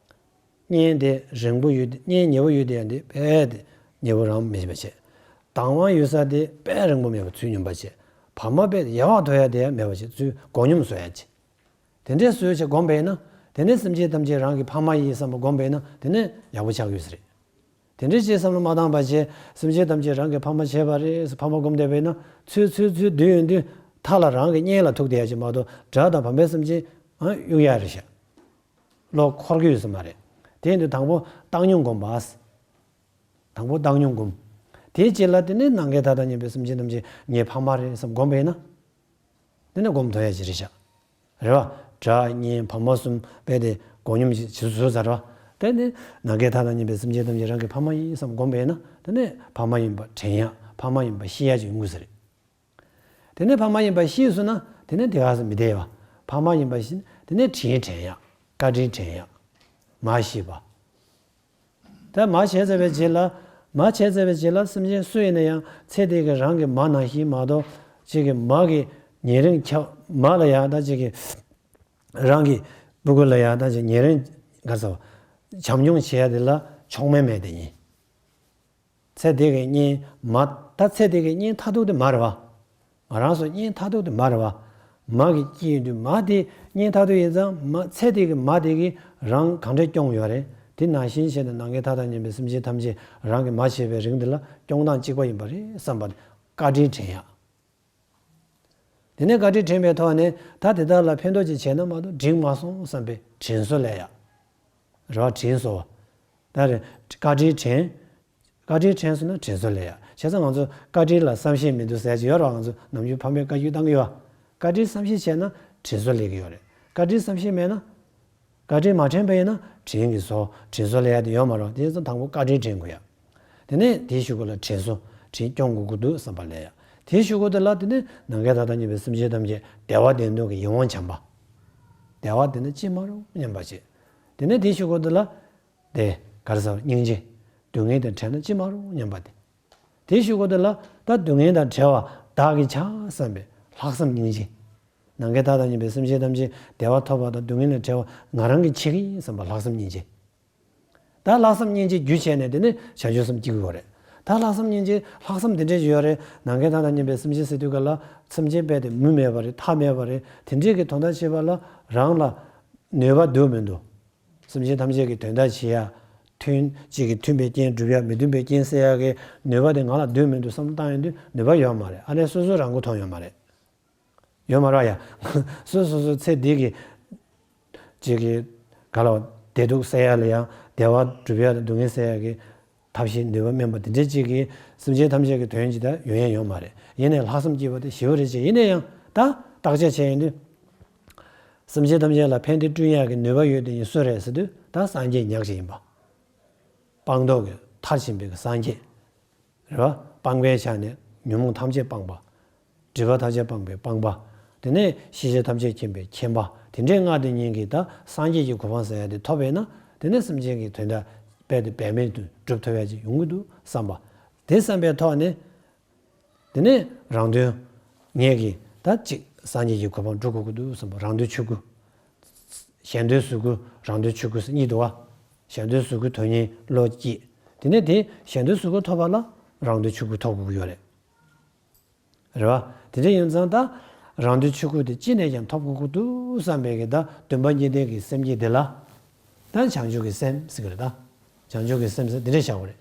གཉེན་དེ་རིང་པོ་ཡོད་དེ་གཉེན་ཉེ་བོ་ཡོད་དེ་ཡང་དེ་རྦད་དེ་ཉེ་བོ་རང་མེད་པ་བྱས། དྭངས་མ་ཡོད་ས་དེ་རྦད་རིང་པོ་མེད་པ་ཚུར་སྙོམས་པར་བྱས། བར་མ་རྦད་དེ་ཡལ་བར་དོར་ཡ་དེ་ཡང་མེད་པ་བྱས་ཚུར་སྒོ་སྙོམས་བཟོ་ཡ་བྱས། དེ་འདྲའི་བཟོས་བྱས་སྒོམ་པས་ན་དེ་ནས་སེམས་ཅན་ཐམས་ཅད་རང་གི་ཕ་མ་ཡིན་བསམ་པ་སྒོམ་པས་ན་དེ་ནས་ཡག་པོ་ཆགས་ཡོད་ས་རེད། དེ་འདྲའི་ཅིག་བསམ་བློ་མ་བཏང་བ་བྱས་སེམས་ཅན་ཐམས་ཅད་རང་གི་ཕ་མ་བྱས་པ་རེད་ཟེར་ཕ་མ་སྒོམ་བསྡད་པས་ན་ཚུར་ཚུར་ཚུར་བསྡུས་ཡོང་དུས་མཐའ་ལ་རང་གི་གཉེན་ལ་ཐུག་བསྡད་ཡ་ཅིག་མ་གཏོགས་དགྲ་དང་བར་མའི་སེམས་ཅན་ཨང་གཡུག་ཡ་རེད་ཤག་བློ་འཁོར་གྱི་ཡོད་ས་མ་རེད། དེ་ཡིན་དུས་དང་པོ་བཏང་སྙོམས་སྒོམ་པ། དང་པོ་བཏང་སྙོམས་སྒོམ། དེའི་རྗེས་ལ་དེ་ནས་ནམ་མཁའི་མཐའ་དང་མཉམ་པའི་སེམས་ཅན་ཐམས་ཅད་ངའི་ཕ་མ་རེད་བསམ་སྒོམ་པས་ན། དེ་ནས་སྒོམ་ཐུབ་ཡ་ཅིག་རེད་ཤག་རེད་བ། དགྲ་གཉེན་བར་མ་གསུམ་རྦད་དེ་སྒོ་སྙོམས་ཅིག་བཟོས་ཚར་བ། དེ་ནས་ནམ་མཁའི་མཐའ་དང་མཉམ་པའི་སེམས་ཅན་ཐམས་ཅད་རང་གི་ཕ་མ་ཡིན་བསམ་སྒོམ་པས་ན་དེ་ནས་ཕ་མ་ཡིན་པ་དྲན་ཡ་ཕ་མ་ཡིན་པ་ཤེས་ཡ་ཅིག་ཡོང་གི་ས་རེད། དེ་ནས་ཕ་མ་ཡིན་པ་ཤེས་སོང་ན་དེ་ནས་དེ་ག་ས་མི་བསྡད་པ། ཕ་མ་ཡིན་པ་ཤེས་དེ་ནས་དྲིན་དྲན་ཡ། བཀའ་དྲིན་དྲན་ཡག་མར་ཤེས་པ། ད་མར་བྱས་ཚར་བའི་རྗེས་ལ། མར་བྱས་ཚར་བའི་རྗེས་ལ་སེམས་ཅན་སུ་ཡིན་ན་ཡང་ཚེ་འདི་གི་རང་གི་མ་ནང་བཞིན་མ་གཏོགས། གཅིག་གི་མ་གི་ཉེ་རིང་ཁྱབ་མ་ལ་ཡང་ད་གཅིག་གི་རང་གི་སྤུ་གུ་ལ་ཡང་ད་གཅིག་ཉེ་རིང་ག་ཚོད་བྱམས་སྐྱོང་བྱེད་ཡ་དེ་ལ་མཆོག་དམན་མེད་དེ་ཡིན། ཚེ་འདི་གི་གཉེན་མ། ད་ཚེ་འདི་གི་གཉེན་མཐར་ཐུག་དེ་མ་རེད་བ། ང་རང་ཚོ་གཉེན་མཐར་ཐུག་དེ་མ་རེད་བ། མ་གི་སྐྱེས་ཡོང་དུས་མ་དེ་གཉེན་མཐར་ཐུག་ཡིན་ཙང་མ། ཚེ་འདི་གི་མ་དེ་གིས་རང་གང་འདྲ་སྐྱོང་ཡོད་རེད། དེ་ནང་བཞིན་བྱས་ནས་ནམ་མཁའི་མཐའ་དང་མཉམ་པའི་སེམས་ཅན་ཐམས་ཅད་རང་གི་མ་བྱས་པའི་རིང་དེ་ལ་སྐྱོང་སྟངས་གཅིག་པ་ཡིན་པ་རེད་བསམ་པ་དེ་བཀའ་དྲིན་དྲན་ཡག་དེ་ནས་བཀའ་དྲིན་དྲན་པའི་ཐོག་ནས་ད་དེ་དག་ལ་ཕན་ཐོགས་ཅིག་བྱས་ན་མ་གཏོགས་འགྲིག་མ་སོང་བསམ་པའི་དྲིན་གཟོ་ལས་ཡག་རེད་བ། དྲིན་གཟོ་བ། ད་རེད། བཀའ་དྲིན་དྲན། བཀའ་དྲིན་དྲན་སོང་ན་དྲིན་གཟོ་ལས་ཡག་བྱས་ཙང་ང་ཚོ་བཀའ་དྲིན་ལ་བསམ་ཤེས་མི་འདུག་ཟེར་གྱི་ཡོད་རེད་བ། ང་ཚོ་ནམ་རྒྱུན་ཕ་མས་བཀའ་བཀྱོན་བཏང་གི་ཡོད་བ། བཀའ་དྲིན་བསམ་ཤེས་བྱས་ན་དྲིན་གཟོ་ལས་ཀྱི་ཡོད་རེད། བཀའ་དྲིན་བསམ་ཤེས་མེད་ན། བཀའ་དྲིན་མ་དྲན་པ་ཡིན་ན་དྲིན་གྱིས་གཟོ། དྲིན་གཟོ་ལས་ཡག་དེ་ཡོད་མ་རེད། དེ་ཚོ་དང་པོ་བཀའ་དྲིན་དྲན་དགོས་ཡག་དེ་ནས་དེའི་གཞུག་གུ་ལ་དྲིན་གཟོ། དྲིན་སྐྱོང་དགོས་ཀྱི་འདུག་བསམ་པ་ལས་ཡག་དེའི་གཞུག་གུ་དེ་ལ་དེ་ནས་ནམ་མཁའི་མཐའ་དང་མཉམ་པའི་སེམས་ཅན་ཐམས་ཅད་བདེ་བ་ལྡན་འདུག་གི་ཡིད་འོང་བྱམས་པ། བདེ་བ་དེ་ནི་ཅི་མ་རུང་སྙམ་པ་བྱེད། དེ་ནས་དེའི་གཞུག་གུ་དེ་ལ། དེ་ག་རེ་ཟེར། སྙིང་རྗེ། སྡུག་བསྔལ་དང་བྲལ་ན་ཅི་མ་རུང་སྙམ་པ་དེ། དེའི་གཞུག་གུ་དེ་ལ་ད་སྡུག་བསྔལ་དང་བྲལ་བ་བདག་གིས་བྱ་བསམ་པའི་ལྷག་བསམ་སྙིང་རྗེ། ནམ་མཁའི་མཐའ་དང་མཉམ་པའི་སེམས་ཅན་ཐམས་ཅད་བདེ་བ་ཐོབ་པ་དང་སྡུག་བསྔལ་ལས་བྲལ་བ་ང་རང་གིས་བྱེད་ཀྱི་ཡིན་བསམ་པ་ལྷག་བསམ་སྙིང་རྗེ། ད་ལྷག་བསམ་སྙིང་རྗེ་རྒྱུ་བྱས་ནས་དེ་ནས་བྱང་ཆུབ་སེམས་སྐྱེ་གི་ཡོད་རེད། ད་ལྷག་བསམ་སྙིང་རྗེ་ལྷག་བསམ་དེ་འདྲས་ཞིག་ཡོད་རེད། ནམ་མཁའི་མཐའ་དང་མཉམ་པའི་སེམས་ཅན་ཟེར་དུས་ག་ལ་སེམས་ཅན་རྦད་དེ་མུ་མེད་པ་རེད། མཐའ་མེད་པ་རེད། དེ་འདྲས་ཀྱི་དོན་དག་བྱེད་པ་ལ་རང་ལ་ནུས་པ་འདུག་མི་འདུག་སེམས་ཅན་ཐམས་ཅད་ཀྱི་དོན་དག་བྱེད་ཡ། མཐུན་གཅིག་གིས་མཐུན་པའི་རྐྱེན་སྒྲུབ་ཡ། མི་མཐུན་པའི་རྐྱེན་སེལ་ཡ་གི་ནུས་པ་དེ་ང་ལ་འདུག་མི་འདུག་བསམ་བློ་བཏང་ཡོང་དུས་ནུས་པ་ཡོད་མ་རེད། ཨ་ནི་སོ་སོ་རང་མགོ་ཐོན་ཡོད་མ་རེད། ཡོད་མ་རེད་ཡ། སོ་སོ་སོ་ཚེ་འདི་གི་གཅིག་གི་ག་ལ་བ་བདེ་སྡུག་སེལ་ཡ་ལ་ཡང་བདེ་བ་སྒྲུབ་ཡ་དང་སྡུག་བསྔལ་སེལ་ཡ་གི་ཐབས་ཤེས་ནུས་པ་དམན་པ་དེ་འདྲའི་གཅིག་གིས་སེམས་ཅན་ཐམས་ཅད་ཀྱི་དོན་ཇི་ལྟར་ཡོང་ཡ་ཡོད་མ་རེད། ཡིན་ནའི་ལྷག་བསམ་སྐྱེས་པ་དེ་ཞེ་པོ་རེད་ཅེས། ཡིན་ནའི་ཡང་ད་བརྟག་དཔྱད་བྱས་ཡོང་དུས། སེམས་ཅན་ཐམས་ཅད་ལ་ཕན་བདེ་བསྐྲུན་ཡག་གི་ནུས་པ་ཡོད་དེ་ཡིན་སུ་རེད་ཟེར་དུས་ད་སངས་རྒྱས་ཉག་གཅིག་ཡིན་པ། སྤངས་རྟོགས་ཀྱི་མཐར་ཕྱིན་པའི་སངས་རྒྱས། རེད་བ། སྤངས་པའི་ཆ་ནས་ཉོན་མོངས་ཐམས་ཅད་སྤངས་པ། སྒྲིབ་པ་ཐམས་ཅད་སྤངས་པའི་སྤངས་པ། དེ་ནས་ཤེས་བྱ་ཐམས་ཅད་མཁྱེན་པའི་མཁྱེན་པ། དེ་འདྲའི་ལྔ་དེ་ཉིད་ཀྱིས་ད་སངས་རྒྱས་ཀྱི་གོ་འཕང་ཟེར་ཡ་དེ་ཐོབ་པས་ན། དེ་ནས་སེམས་ཅན་གྱི་དོན་དག་རྦད་དེ་འབད་མེད་དུ་སྒྲུབ་ཐུབ་ཡ་ཅིག་ཡོང་གི་འདུག་བསམ་པ། དེ་བསམ་པའི་ཐོག་ནས། དེ་ནས་རང་དོན། ངེད་ཀྱིས་ད་གཅིག་སངས་རྒྱས་ཀྱི་གོ་འཕང་སྒྲུབ་དགོས་ཀྱི་འདུག་བསམ་པ། རང་དོན་ཆོས་སྐུ། གཞན་དོན་གཟུགས་སྐུ། རང་དོན་ཆོས་སྐུ་ཟེར་གཉིས་འདུག་བ། གཞན་དོན་གཟུགས་སྐུའི་དོན་གཉེར་བློ་སྐྱེས། དེ་ནས་དེ་གཞན་དོན་གཟུགས་སྐུ་ཐོབ་པ་ལ་རང་དོན་ཆོས་སྐུ་ཐོབ་དགོས་ཀྱི་ཡོད་རེད། རེད་བ། དེ་འདྲ་ཡིན་ཙང་ད་རང་དོན་ཆོས་སྐུ་དེ་ཅི་ནས་ཀྱང་ཐོབ་དགོས་ཀྱི་འདུག་བསམ་པའི་གི་ད་སྟོན་པ་བརྙེས་ལྡན་གྱི་སེམས་བསྐྱེད་དེ་ལ། ད་བྱང་ཆུབ་ཀྱི་སེམས་ཟེར་གི་རེད་ད། བྱང་ཆུབ་ཀྱི་སེམས་ཟེར་འདི་འདྲ་བྱ་དགོས་རེད།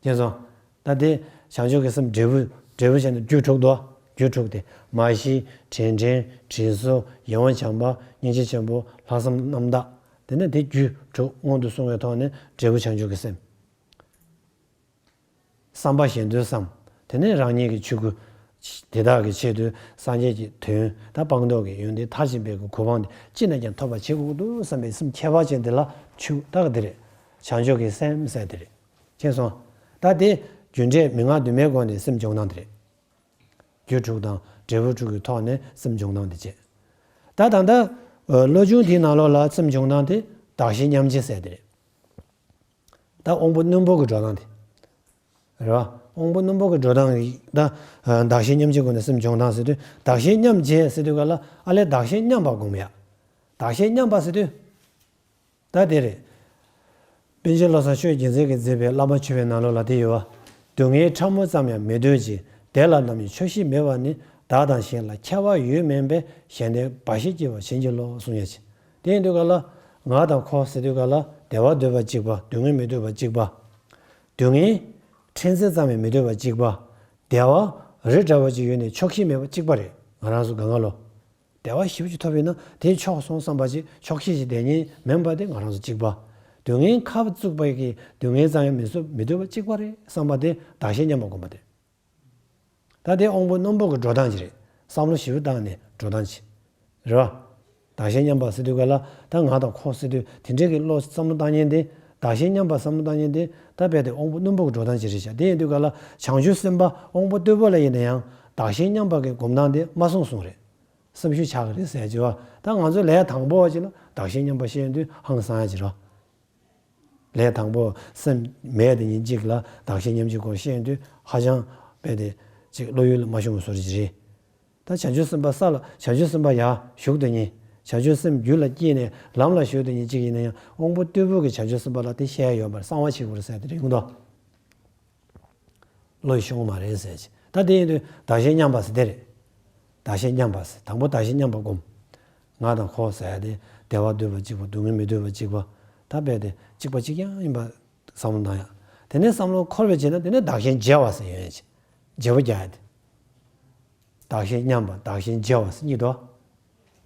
མཁྱེན་སོང་། ད་དེ་བྱང་ཆུབ་ཀྱི་སེམས་འབྲས་བུ། འབྲས་བུ་བྱས་ནས་རྒྱུ་དྲུག་འདུག་རྒྱུ་དྲུག་དེ་མར་ཤེས། དྲིན་དྲན། དྲིན་གཟོ། ཡིད་འོང་བྱམས་པ། སྙིང་རྗེ་ཆེན་པོ། ལྷག་བསམ་རྣམ་དག་དེ་ནས་དེ་རྒྱུ་དྲུག་སྔོན་དུ་སོང་བའི་ཐོག་ནས་འབྲས་བུ་བྱང་ཆུབ་ཀྱི་སེམས། བསམ་པ་གཞན་དོན་བསམ། དེ་ནས་རང་ཉིད་ཀྱི་ཆོས་སྐུ། དེ་དག་གི་ཆེད་དུ་སངས་རྒྱས་ཀྱི་དོན་ད་སྤངས་རྟོགས་ཀྱི་ཡོན་ཏན་མཐར་ཕྱིན་པའི་གོ་འཕང་དེ་ཅི་ནས་ཀྱང་ཐོབ་པར་བྱེད་དགོས་ཀྱི་འདུག་བསམ་པའི་སེམས་ཁྱད་པར་ཅན་དེ་ལ་ཆོས་ད་ག་དེ་རེད། བྱང་ཆུབ་ཀྱི་སེམས་ཟེར་དེ་རེད། མཁྱེན་སོང་། ད་དེ་རྒྱུ་འབྲས་མན་ངག་བདུན་མའི་སྒོ་ནས་སེམས་སྦྱོང་སྟངས་དེ་རེད། རྒྱུ་དྲུག་དང་འབྲས་བུ་དྲུག་གི་ཐོག་ནས་སེམས་སྦྱོང་སྟངས་དེ་བྱེད། ད་ད་ལྟ་བློ་སྦྱོང་དེའི་ནང་ལོགས་ལ་སེམས་སྦྱོང་སྟངས་དེ་བདག་གཞན་མཉམ་བརྗེ་ཟེར་དེ་རེད། ད་དབང་པོ་རྣོན་པོ་གི་འགྲོ་སྟངས་དེ། རེད་བ། དབང་པོ་རྣོན་པོ་གི་འགྲོ་སྟངས་ཀྱི་ད་བདག་གཞན་མཉམ་བརྗེའི་སྒོ་ནས་སེམས་སྦྱོང་སྟངས་ཟེར་དུས། བདག་གཞན་མཉམ་བརྗེ་ཟེར་དུས་ག་ལ་ཨ་ལས་བདག་གཞན་མཉམ་པ་སྒོམ་ཡ། བདག་གཞན་མཉམ་པ་ཟེར་དུས། ད་དེ་རེད། པཎ་ཆེན་བློ་བཟང་ཆོས་རྒྱལ་མཚན་གྱིས་མཛད་པའི་བླ་མ་མཆོད་པའི་ནང་ལོགས་ལ་དེ་ཡོད་བ། སྡུག་བསྔལ་ཕྲ་མོ་ཙམ་ཡང་མི་འདོད་ཅིང་། བདེ་ལ་ནམ་ཡང་ཆོག་ཤེས་མེད་པ་ནི། བདག་དང་གཞན་ལ་ཁྱད་པར་ཡོད་མིན་པས། གཞན་དོན་འབའ་ཞིག་སྐྱེ་བར་བྱིན་གྱིས་རློབས། གསུངས་ཡ་ཅིག་དེ་ཡིན་དུས་ག་ལ་ང་དང་ཁོ་ཟེར་དུས་ག་ལ་བདེ་བ་འདོད་པ་གཅིག་པ། སྡུག་བསྔལ་མི་འདོད་པ་གཅིག་པ། སྡུག་བསྔལ་ཕྲན་ཚེགས་ཙམ་ཡང་མི་འདོད་པ་གཅིག་པ། བདེ་བ་རི་འདྲ་བ་ཅིག་ཡོད་ནས་ཆོག་ཤེས་མེད་པ་གཅིག་པ་རེད། ང་རང་ཚོ་ག་ང་ལོ། བདེ་བ་ཞེ་པོ་ཅིག་ཐོབ་ཡོད་ན་དེ་ཆོག་སོང་བསམ་པ་ཅིག་ཆོག་ཤེས་ཅིག་དེ་ཉིད་མིན་པ་དེ་ང་རང་ཚོ་གཅིག་པ། སྡུག་བསྔལ་ཁ་བཙུགས་པའི་གི་སྡུག་བསྔལ་ཙམ་ཡང་མི་བཟོད་མི་འདོད་པ་གཅིག་པ་རེད་བསམ་པ་དེ་བདག་གཞན་མཉམ་པ་སྒོམ་པ་དེ། ད་དེ་དབང་པོ་རྣོན་པོ་གི་འགྲོ་སྟངས་ཅིག་རེད། བསམ་བློ་ཞེ་པོ་བཏང་ནས་འགྲོ་སྟངས་ཅིག་རེད་བ། བདག་གཞན་མཉམ་པ་ཟེར་དུས་ག་ལ་ད་ང་དང་ཁོ་ཟེར་དུས་དེ་འདྲའི་གི་བློ་བསམ་བློ་བཏང་མཁན་དེ། བདག་གཞན་མཉམ་པ་བསམ་བློ་བཏང་མཁན་དེ་ད་རྦད་དེ་དབང་པོ་རྣོན་པོ་གི་འགྲོ་སྟངས་ཅིག་རེད་ཤག་དེ་ཡིན་དུས་ག་ལ་བྱང་ཆུབ་སེམས་དཔའ་དབང་པོ་རྟུལ་པོ་ལ་ཡིན་ན་ཡང་བདག་གཞན་མཉམ་པ་གི་སྒོམ་སྟངས་དེ་མ་གསུངས་གསུངས་རེད། སེམས་ཤུགས་ཆག་གི་རེད་ཟེར་གྱི་བ། ད་ང་ཚོ་ལས་དང་པོ་ཅིག་ལ་བདག་གཞན་མཉམ་པ་ཤེས་དུས་ཧང་སང་ཡ་ཅིག་རེད། ལས་དང་པོ་སེམས་མེད་དེ་ཉིད་གཅིག་ལ་བདག་གཞན་མཉམ་གཅིག་སྐོར་ཤེས་དུས་ཧ་ཅང་རྦད་དེ་ཅིག་བློ་ཡུལ་ལ་མ་ཤོང་བའི་བཟོ་འདྲ་ཅིག་རེད། ད་བྱང་ཆུབ་སེམས་དཔའ་ས་ལ་བྱང་ཆུབ་སེམས་དཔའ་ཡར་ཞུགས་དེ་ཉིད་བྱང་ཆུབ་སེམས་རྒྱུད་ལ་སྐྱེས་ནས་ལམ་ལ་ཞུགས་དེ་ཉིད་གཅིག་ཡིན་ན་ཡང་དབང་པོ་རྟུལ་པོ་གི་བྱང་ཆུབ་སེམས་དཔའ་ལ་དེ་བཤད་ཡོད་པར་གསང་བ་བྱེད་དགོས་རེད་ཟེར་དེ་རེད་ཡོང་དོ། བློ་ཡིས་ཤོང་མ་རེད་ཟེར་གྱི། ད་དེ་ཡིན་དུས་བདག་གཞན་མཉམ་པ་ཟེར་དེ་རེད། བདག་གཞན་མཉམ་པ་ཟེར། དང་པོ་བདག་གཞན་མཉམ་པ་སྒོམ། ང་དང་ཁོ་ཟེར་ཡ་དེ་བདེ་བ་འདོད་པ་གཅིག་པ། སྡུག་བསྔལ་མི་འདོད་པ་གཅིག་པ། ད་རྦད་དེ་གཅིག་པ་གཅིག་རྐྱང་ཡིན་པ་བསམ་བློ་བཏང་ཡ། དེ་ནས་བསམ་བློ་འཁོར་བའི་རྗེས་ན་དེ་ནས་བདག་གཞན་བརྗེ་བ་ཟེར་ཡོད་ཡ་ཅིག་བརྗེ་པོ་རྒྱག་ཡ་དེ། བདག་གཞན་མཉམ་པ་བདག་གཞན་བརྗེ་བ་ཟེར་གཉིས་འདུག་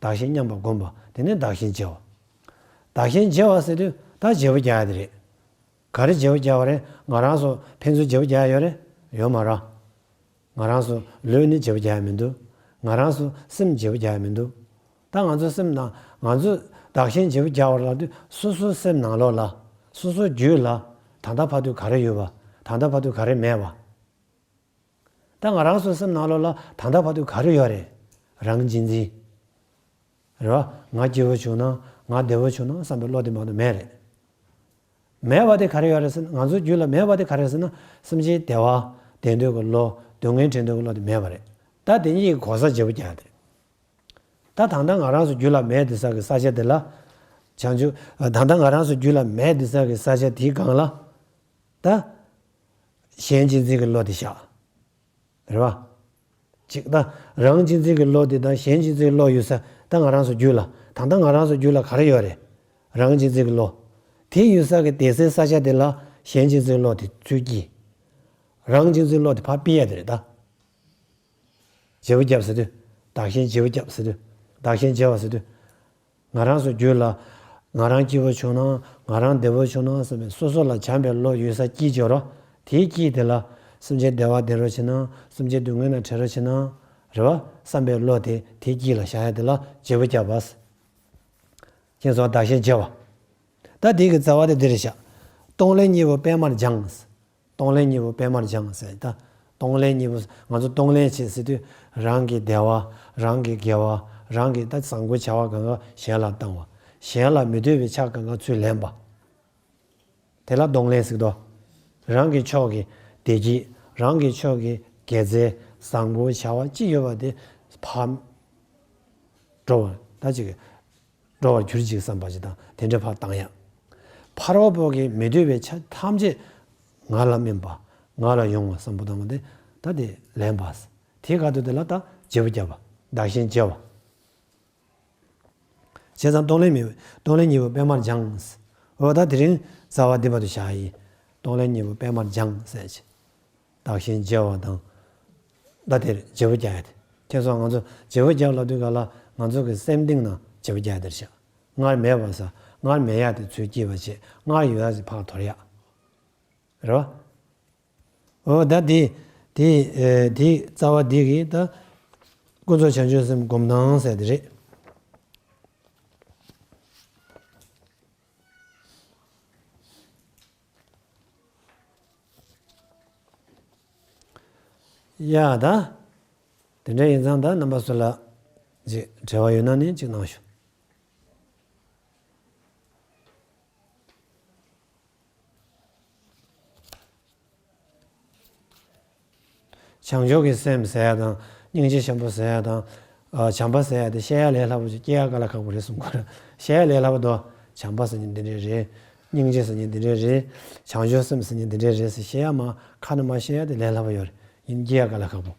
བདག་གཞན་མཉམ་པ་སྒོམ་པ་དེ་ནས་བདག་གཞན་བརྗེ་བ། བདག་གཞན་བརྗེ་བ་ཟེར་དུས་ད་བརྗེ་པོ་རྒྱག་ཡ་དེ་རེད། ག་རེ་བརྗེ་པོ་རྒྱག་པ་རེད། ང་རང་ཚོ་ཕན་ཚུན་བརྗེ་པོ་རྒྱག་ཡ་ཡོད་རེད། ཡོད་མ་རེད། ང་རང་ཚོ་ལུས་ནི་བརྗེ་པོ་རྒྱག་ཡ་མི་འདུག་ང་རང་ཚོ་སེམས་བརྗེ་པོ་རྒྱག་ཡ་མི་འདུག་ད་ང་ཚོ་སེམས་ནང་ང་ཚོ་བདག་གཞན་བརྗེ་པོ་རྒྱག་པ་ལབ་དུས་སོ་སོའི་སེམས་ནང་ལོགས་ལ་སོ་སོའི་རྒྱུད་ལ་ད་ལྟ་བར་དུ་ག་རེ་ཡོད་པ། ད་ལྟ་བར་དུ་ག་རེ་མེད་པ། ད་ང་རང་ཚོའི་སེམས་ནང་ལོགས་ལ་ད་ལྟ་བར་དུ་ག་རེ་ཡོད་རེད། རང་གཅེས་འཛིན། རེད་བ། ང་སྐྱིད་པོ་བྱུང་ན་ང་བདེ་པོ་བྱུང་ན་བསམ་པའི་བློ་དེ་མ་གཏོགས་མེད་རེད། མེད་པ་དེ་ག་རེ་ཡོད་རེད་ཟེར་ན། ང་ཚོའི་རྒྱུད་ལ་མེད་པ་དེ་ག་རེ་རེད་ཟེར་ན། སེམས་ཅན་བདེ་བ་དྲན་འདོད་ཀྱི་བློ། སྡུག་བསྔལ་དྲན་འདོད་ཀྱི་བློ་དེ་མེད་པ་རེད། ད་དེ་གཉིས་ཀྱི་གོ་ས་བརྗེ་པོ་རྒྱག་དེ་རེད། ད་ད་ལྟ་ང་རང་ཚོའི་རྒྱུད་ལ་མེད་དེ་ས་གི་ས་ཆ་དེ་ལ། བྱང་ཆུབ་ད་ལྟ་ང་རང་ཚོའི་རྒྱུད་ལ་མེད་དེ་ས་གི་ས་ཆ་དེའི་སྒང་ལ། ད་གཞན་གཅེས་འཛིན་གྱི་བློ་དེ་བཞག་རེད་བ། གཅིག་ད་རང་གཅེས་འཛིན་གྱི་བློ་དེ་དང་གཞན་གཅེས་འཛིན་གྱི་བློ་ཡོད་ས་ད་ང་རང་ཚོ་རྒྱུད་ལ། ད་ལྟ་ང་རང་ཚོ་རྒྱུད་ལ་ག་རེ་ཡོད་རེད། རང་གཅེས་འཛིན་གྱི་བློ། དེ་ཡོད་ས་གི་དེ་སའི་ས་ཆ་དེ་ལ་གཞན་གཅེས་འཛིན་བློ་དེ་ཚུར་སྐྱེས། རང་གཅེས་འཛིན་བློ་དེ་ཕར་ཕུད་ཡ་དེ་རེད་ད། བརྗེ་པོ་རྒྱབ་ཟེར་དུས། བདག་གཞན་བརྗེ་པོ་རྒྱབ་ཟེར་དུས། བདག་གཞན་བརྗེ་བ་ཟེར་དུས། ང་རང་ཚོ་རྒྱུད་ལ་ང་རང་སྐྱིད་པོ་བྱུང་ན། ང་རང་བདེ་པོ་བྱུང་ན་བསམ་པའི་སོ་སོ་ལ་བྱམས་པའི་བློ་ཡོད་ས་སྐྱེས་ཀྱི་ཡོད་རེད། དེའི་དཀྱིལ་དེ་ལ་སེམས་ཅན་བདེ་བ་བདེ་རོགས་བྱེད་ན། སེམས་ཅན་སྡུག་བསྔལ་ནས་བྲལ་རོགས་བྱེད་ན། རེད་བ། བསམ་པའི་བློ་དེ་དེའི་དཀྱིལ་ལ་བཞག་ཡ་དེ་ལ་བརྗེ་པོ་རྒྱབ་པ། ཁྱེད་ཚོ་བདག་གཞན་བརྗེ་བ། ད་དེ་གི་རྩ་བ་དེ་འདི་རེད་ཤག་གཏོང་ལེན་གཉིས་པོ་སྤེལ་མར་སྦྱངས། གཏོང་ལེན་གཉིས་པོ་སྤེལ་མར་སྦྱངས་ཟེར་ད། གཏོང་ལེན་གཉིས་པོ་ང་ཚོ་གཏོང་ལེན་བྱེད་ཟེར་དུས། རང་གི་བདེ་བ། རང་གི་དགེ་བ། རང་གི་ད་བཟང་པོའི་བྱ་བ་གང་ག་གཞན་ལ་བཏང་བ། གཞན་ལ་མི་འདོད་པའི་ཆ་གང་ག་ཚུར་ལེན་པ། དེ་ལ་གཏོང་ལེན་ཟེར་དོ། རང་གི་ཕྱོགས་ཀྱི་བདེ་སྐྱིད། རང་གི་ཕྱོགས་ཀྱི་དགེ་རྩ། བཟང་པོའི་བྱ་བ་ཅི་ཡོད་པ་དེ་ཕར་འགྲོ་བ་ད་ཅིག་འགྲོ་བར་གྱུར་ཅིག་བསམ་པ་ཅིག་དང་དེ་འདྲ་ཕར་བཏང་ཡ། ཕར་བ་པོ་གི་མི་འདོད་པའི་ཆ་ཐམས་ཅད་ང་ལ་སྨིན་པ། ང་ལ་ཡོང་བ་བསམ་པ་དང་དེ་ད་དེ་ལེན་པ། དེའི་ཁ་ཐུག་དེ་ལ་ད་བརྗེ་པོ་རྒྱབ་པ། བདག་གཞན་བརྗེ་བ། བྱས་ཙང་གཏོང་ལེན་མི་གཏོང་ལེན་གཉིས་པོ་སྤེལ་མར་སྦྱངས། འོ་ད་དེ་རིང་རྩ་བ་འདི་བར་དུ་བཞག་ཡིན། གཏོང་ལེན་གཉིས་པོ་སྤེལ་མར་སྦྱངས་ཟེར་ཅིག་བདག་གཞན་བརྗེ་བ་དང་། ད་དེར་བརྗེ་པོ་རྒྱག་ཡ་དེ། ཁྱེད་ཚོ་ང་ཚོ་བརྗེ་པོ་རྒྱག་ལབ་དུས་ག་ལ་ང་ཚོ་གི་སེམས་གཏིང་ན་བརྗེ་པོ་རྒྱག་ཡ་དེར་བཞག་སྔར་མེད་པ་ས། སྔར་མེད་ཡ་དེ་ཚུར་སྐྱེས་པ་བྱས། སྔར་ཡོད་ཡ་ཞིག་ཕར་དོར་ཡ། རེད་བ། འོ་ད་དེ་དེ་ཨེ་དེ་རྩ་བ་དེ་གི་ད་ཀུན་རྫོབ་བྱང་ཆུབ་སེམས་སྒོམ་སྟངས་ཟེར་དེ་རེད། ཡ་ད། དེ་འདྲ་ཡིན་ཙང་ད་རྣམ་པ་ཚོ་ལ་ཅིག་འབྲེལ་བ་ཡོད་ན་ནི་ཅིག་གནང་ཞུ། བྱང་ཆུབ་ཀྱི་སེམས་ཟེར་ཡ་དང་། སྙིང་རྗེ་ཆེན་པོ་ཟེར་ཡ་དང་། ཨ་བྱམས་པ་ཟེར་ཡ་དེ་བཤད་ཡ་ལས་སླ་པོ་ཅིག་སྐྱེ་ཡ་དཀའ་ལས་ཁག་པོ་རེད་གསུང་གི་རེད། བཤད་ཡ་ལས་སླ་པོ་འདུག་བྱམས་པ་ཟེར་མཁན་འདི་འདྲས་རེད། སྙིང་རྗེ་ཟེར་མཁན་འདི་འདྲས་རེད། བྱང་ཆུབ་སེམས་ཟེར་མཁན་འདི་འདྲས་རེད་ཟེར་བཤད་ཡ་མ་ཁ་ནས་མ་བཤད་ཡ་དེ་ལས་སླ་པོ་ཡོད་རེད། ཡིན་སྐྱེ་ཡ་དཀའ་ལས་ཁག་པོ།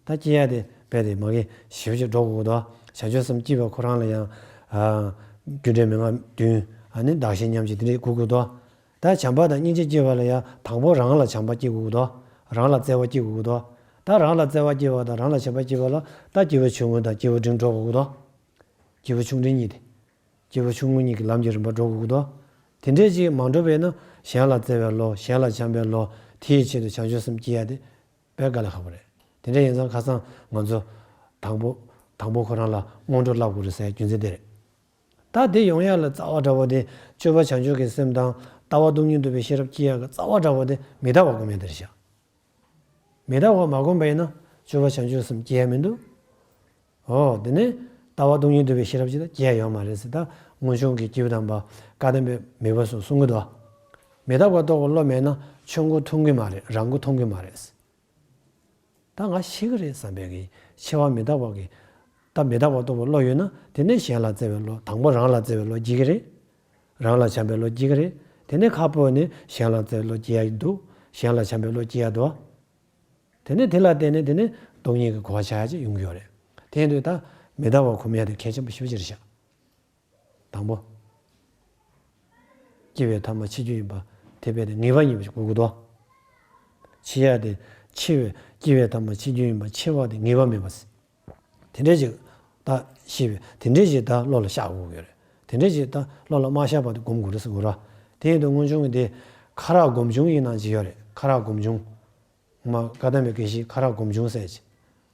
ད་སྐྱེ་ཡ་དེ་རྦད་དེ་མ་གི་ཞིབ་ཅིག་འགྲོ་དགོས་ཀྱི་འདུག་བྱང་ཆུབ་སེམས་སྐྱེས་པ་ཁོ་རང་ལ་ཡང་། ཨ་རྒྱུ་འབྲས་མན་ངག་བདུན། ཨ་ནི་བདག་གཞན་མཉམ་བརྗེ་དེ་འདྲས་དགོས་ཀྱི་འདུག་ད་བྱམས་པ་དང་སྙིང་རྗེ་སྐྱེས་པ་ལ་ཡང་དང་པོ་རང་ལ་བྱམས་པ་སྐྱེ་དགོས་ཀྱི་འདུག་རང་ལ་བརྩེ་བ་སྐྱེ་དགོས་ཀྱི་འདུག་ད་རང་ལ་བརྩེ་བ་སྐྱེས་པ་དང་རང་ལ་བྱམས་པ་སྐྱེས་པ་ལ་ད་སྐྱེས་བུ་ཆུང་ངུ་དང་སྐྱེས་བུ་འབྲིང་འགྲོ་དགོས་ཀྱི་འདུག་སྐྱེས་བུ་ཆུང་འབྲིང་གཉིས་དེ། སྐྱེས་བུ་ཆུང་ངུ་གཉིས་ཀྱི་ལམ་གྱི་རིམ་པ་འགྲོ་དགོས་ཀྱི་འདུག་དེ་འདྲས་ཅིག་མ་འགྲོ་བས་ན་གཞན་ལ་བརྩེ་བའི་བློ། གཞན་ལ་བྱམས་པའི་བློ། དེའི་ཆེད་དུ་བྱང་ཆུབ་སེམས་སྐྱེ་ཡ་དེ་དཔེ་དཀའ་ལས་ཁག་པོ་རེད། དེ་འདྲ་ཡིན་ཙང་ཁ་སང་ང་ཚོ་དང་པོ་དང་པོ་ཁོ་རང་ལ་སྔོན་འགྲོ་བསླབ་དགོས་རེད་ཟེར་རྒྱུ་མཚན་དེ་རེད། ད་དེ་ཡོང་ཡ་ལ་རྩ་བ་འདྲ་བོ་དེ་སྤྱོད་པ་བྱང་ཆུབ་ཀྱི་སེམས་དང་ལྟ་བ་སྟོང་ཉིད་རྟོགས་པའི་ཤེས་རབ་སྐྱེ་ཡ་གི་རྩ་བ་འདྲ་བོ་དེ་མི་ལྟ་བ་སྒོམ་ཡ་དེ་རེད་ཤག་མི་ལྟ་བ་མ་སྒོམ་པ་ཡིན་ན་སྤྱོད་པ་བྱང་ཆུབ་སེམས་སྐྱེ་ཡ་མི་འདུག་ཨོ་དེ་ནས་ལྟ་བ་སྟོང་ཉིད་རྟོགས་པའི་ཤེས་རབ་ཅིག་ད་སྐྱེ་ཡ་ཡོད་མ་རེད་ཟེར། ད་སྔོན་བྱུང་གི་སྐྱེས་བུ་དམ་པ་བཀའ་གདམས་པའི་མེས་པོ་ཚོས་གསུང་གི་འདུག་མི་རྟག་པ་རྟོགས་པའི་བློ་མེད་ན་ཆོས་མགོ་ཐུང་གི་མ་རེད། རང་མགོ་ཐོན་གི་མ་རེད། ད་ང་ཤི་གི་རེད་བསམ་པའི་གི་འཆི་བ་མི་རྟག་པ་གི་ད་མི་རྟག་པ་རྟོགས་པའི་བློ་ཡོད་ན། དེ་ནས་གཞན་ལ་བརྩེ་བའི་བློ། དང་པོ་རང་ལ་བརྩེ་བའི་བློ་སྐྱེ་གི་རེད། རང་ལ་བྱམས་པའི་བློ་སྐྱེ་གི་རེད། དེ་ནས་ཁ་སྤོས་ནས་གཞན་ལ་བརྩེ་བའི་བློ་སྐྱེ་ཡ་འདུག་གཞན་ལ་བྱམས་པའི་བློ་སྐྱེ་ཡ་འདུག་དེ་ནས་དེ་ལ་བརྟེན་ནས་དེ་ནས་སྟོང་ཉིད་ཀྱི་གོ་བ་ཆགས་ཡ་ཅིག་ཡོང་གི་ཡོད་རེད། དེ་ཡིན་དུས་ད་མི་རྟག་པ་གོམས་ཡ་དེ་གལ་ཆེན་པོ་ཞེ་པོ་ཅིག་རེད་ཤག་དང་པོ། སྐྱེ་བའི་ཐ་མ་འཆི་རྒྱུ་ཡིན་པ་དེ་རྦད་དེ་ངེས་པ་ཡིན་པ་ཞིག་དགོས་ཀྱི་འདུག་འཆི་ཡ་དེ་འཆི་བའི་སྐྱེ་བའི་ཐ་མ་འཆི་རྒྱུ་ཡིན་པ་འཆི་བ་དེ་ངེས་པ་མེད་པ། དེ་འདྲས་ཅིག་ད་ཤེས་པའི་དེ་འདྲས་ཅིག་ད་བློ་ལ་ཤར་དགོས་ཀྱི་རེད། དེ་འདྲས་ཅིག་ད་བློ་ལ་མ་ཤར་བར་དུ་སྒོམ་དགོས་རེད་ཟེར་དགོས་ར། དེ་ཡིན་དུས་སྔོན་བྱུང་གི་དེ་ཁ་རག་སྒོམ་བྱུང་ཡིན་ནའང་ཅིག་ཡོད་རེད། ཁ་རག་སྒོམ་བྱུང་། མ་བཀའ་གདམས་པའི་དགེ་བཤེས་ཁ་རག་སྒོམ་བྱུང་ཟེར་ཅིག་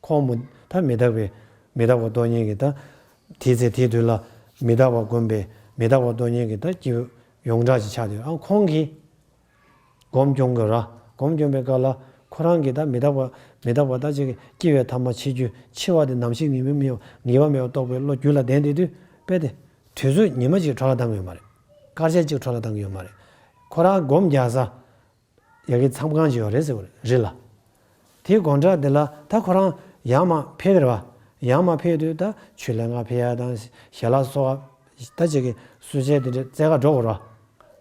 ཁོང་མོ་ད་མི་རྟག་པའི་མི་རྟག་པ་རྟོགས་མཁན་གྱི་ད་དེའི་ཚེ་དེའི་དུས་ལ་མི་རྟག་པ་སྒོམ་པའི་མི་རྟག་པ་རྟོགས་མཁན་གྱི་ད་སྐྱེས་བུ་ཡོངས་གྲགས་ཅིག་ཆགས་དུས། ཨ་ཁོང་གིས་སྒོམ་སྐྱོང་གི་ར། སྒོམ་སྐྱོང་པའི་སྐབས་ལ་ཁོ་རང་གིས་ད་མི་རྟག་པ་མི་རྟག་པ་ད་ཅིག་སྐྱེ་བའི་ཐ་མ་འཆི་རྒྱུ། འཆི་བ་དེ་ནམ་ཞིག་ངེས་པ་མེད་པ་ངེས་པ་མེད་པ་རྟོགས་པའི་བློ་རྒྱུད་ལ་ལྡན་བསྡད་དུས། དཔེ་དེ་དུས་ཚོད་ཉི་མ་གཅིག་འཕྲོ་བརླག་བཏང་གི་ཡོད་མ་རེད། སྐར་ཆ་གཅིག་འཕྲོ་བརླག་བཏང་གི་ཡོད་མ་རེད། ཁོ་རང་སྒོམ་རྒྱག་ས་ཡ་གི་མཚམས་ཁང་ཅིག་ཡོད་རེད་ཟེར་བ་རེད་ལ། དེའི་སྒོ་འགྲམ་དེ་ལ་ད་ཁོ་རང་ཡར་མར་ཕེབས་ཀྱི་རེད་བ། ཡར་མར་ཕེབས་དུས་ད་ཆུ་ལེན་ག་ཕེབས་ཡ་དང་ཞལ་ལག་གསོལ་ག་ད་ཅིག་གི་གསོལ་ཇ་དེ་འདྲ་བསྩལ་ག་འགྲོ་དགོས་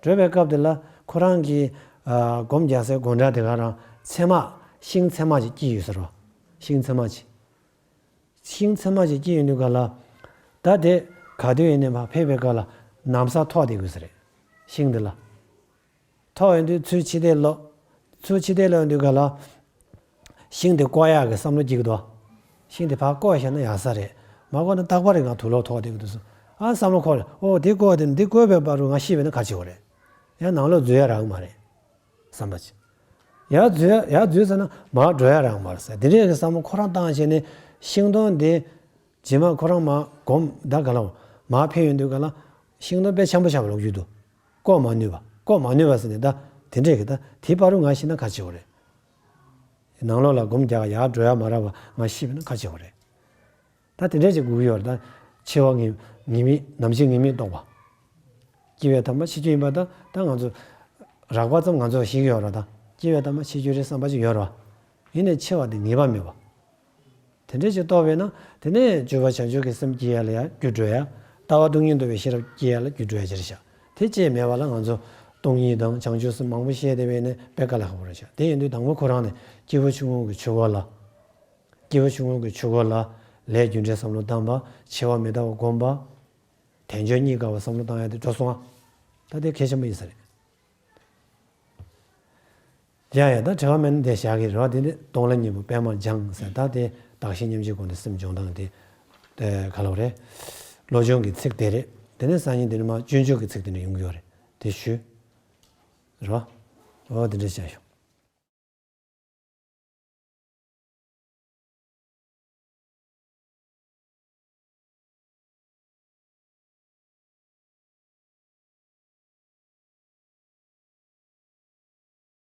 རེད་བ། འགྲོ་བའི་སྐབས་དེ་ལ་ཁོ་རང་གི་ཨ་སྒོམ་རྒྱག་སའི་སྒོ་འགྲམ་དེ་ག་རང་ཚེར་མ་ཤིང་ཚེར་མ་ཅིག་སྐྱེས་ཡོད་ཟེར་བ། ཤིང་ཚེར་མ་ཅིག་ཤིང་ཚེར་མ་ཅིག་སྐྱེས་ཡོད་དུས་ག་ལ། ད་དེ་ག་དུས་ཡིན་ནའི་མར་ཕེབས་པའི་སྐབས་ལ་ན་བཟའ་ཐོགས་བསྡད་དགོས་ས་རེད། ཤིང་འདི་ལ། ཐོགས་ཡོང་དུས་ཚུར་ཕྱི་བལྟས་ལོག་ཚུར་ཕྱི་བལྟས་ལོག་ཡོང་དུས་ག་ལ། ཤིང་དེ་བཀོག་ཡག་གི་བསམ་བློ་སྐྱེ་གི་འདུག་ཤིང་དེ་ཕར་བཀོག་བཞག་ན་ཡག་ས་རེད། མ་བཀོག་ན་རྟག་པར་ང་དུག་ལོག་ཐོགས་བསྡད་ཀྱི་འདུག་ཟེར། ཨ་བསམ་བློ་འཁོར་རེད། ཨོ་དེ་བཀོག་དེ་འདི་བཀོག་པའི་བར་དུ་ང་ཤི་བས་ན་ག་རེ་བྱེད་དགོས་རེད། ཡང་ནང་ལོགས་འཛུལ་ཡ་རག་གི་མ་རེད། བསམ་པ་ཅིག་ཡར་འཛུལ་ཡར་འཛུལ་ཟེར་ན་མར་འགྲོ་ཡ་རག་མ་རེད་ཟེར། དེ་འདྲའི་གི་བསམ་བློ་ཁོ་རང་བཏང་བྱས་ནས་ཤིང་སྡོང་དེ་རྗེས་མ་ཁོ་རང་མར་སྒོམ་ད་ག་ལ་མར་ཕེབས་ཡོང་དུས་ག་ལ་ཤིང་སྡོང་དཔེ་འཆམ་པོ་ཆགས་པ་ལོག་རྒྱུ་འདུག་བཀོག་མ་ནུས་པ། བཀོག་མ་ནུས་པ་ཟེར་ནས་ད་དེ་འདྲའི་གི་ད་དེའི་བར་དུ་ང་ཤི་ན་ག་རེ་བྱེད་དགོས་རེད། ནང་ལོགས་ལ་སྒོམ་རྒྱག་ག་ཡར་འགྲོ་ཡ་མ་རག་པ་ང་ཤི་བས་ན་ག་རེ་བྱེད་དགོས་རེད། ད་དེ་འདྲས་ཅིག་དགོས་ཀྱི་ཡོད་རེད། ད་འཆི་བ་ངེས་ངེས་མེད་ནམ་ཞིག་ངེས་མེད་རྟོགས་པ། སྐྱེ་བའི་ཐ་མ་འཆི་རྒྱུ་ཡིན་པ་ད་ད་ང་ཚོ་རགས་པ་ཙམ་ང་ཚོ་ཤེས་ཀྱི་ཡོད་རེད། ད་སྐྱེ་བའི་ཐ་མ་འཆི་རྒྱུ་རེད་བསམ་པ་ཅིག་ཡོད་རེད་བ། ཡིན་ནའི་འཆི་བ་དེ་ངེས་པ་མེད་པ། དེ་འདྲས་ཅིག་རྟོགས་པས་ན་དེ་ནས་སྤྱོད་པ་བྱང་ཆུབ་ཀྱི་སེམས་སྐྱེ་ཡ་ལ་ཡང་འགྱུར་འགྲོ་ཡ། ལྟ་བ་སྟོང་ཉིད་རྟོགས་པའི་ཤེས་རབ་སྐྱེ་ཡ་ལ་འགྱུར་འགྲོ་ཡ་ཅིག་རེད་ཤག་དེ་ཅིག་མེད་པ་ལ་ང་ཚོ་སྟོང་ཉིད་དང་བྱང་ཆུབ་སེམས་མང་པོ་བཤད་བསྡད་པས་ནི་དཔེ་དཀའ་ལས་ཁག་པོ་རེད་ཤག་དེ་ཡིན་དུས་དང་པོ་ཁོ་རང་ནས་སྐྱེས་བུ་ཆུང་ངུ་གི་ཆོས་སྐོར་ལ། སྐྱེས་བུ་ཆུང་ངུ་གི་ཆོས་སྐོར་ལ་ལས་རྒྱུ་འབྲས་བསམ་བློ་བཏང་བ། འཆི་བ་མི་རྟག་པ་སྒོམ་པ། དལ་འབྱོར་རྙེད་དཀའ་བ་བསམ་བློ་བཏང་ཡ་དེ་འགྲོ་སོང་ང་། ད་དེ་གལ་ཆེན་པོ་ཡིན་ས་རེད། ཡ་ཡ་ད་དྲི་བ་མེད་ན་དེ་བཞག་གི་རེད་བ། དེ་ནི་སྟོང་ལ་ཉེ་བར་པད་མར་སྦྱངས་ཟེར། ད་དེ་གདགས་གཞི་མཉམ་བརྗེའི་སྒོ་ནས་སེམས་སྦྱོང་སྟངས་དེ་དེ་ག་ལབ་རེད། བློ་སྦྱོང་གི་ཚིག་དེ་རེད། དེ་ནས་སང་ཉིན་དེ་ནི་མ་སྤྱོད་འཇུག་གི་ཚིག་དེ་འདྲ་ཡོང་གི་ཡོད་རེད། དེ་ཞུ། རེད་བ། འོ་དེ་འདྲ་བྱས་ཤོག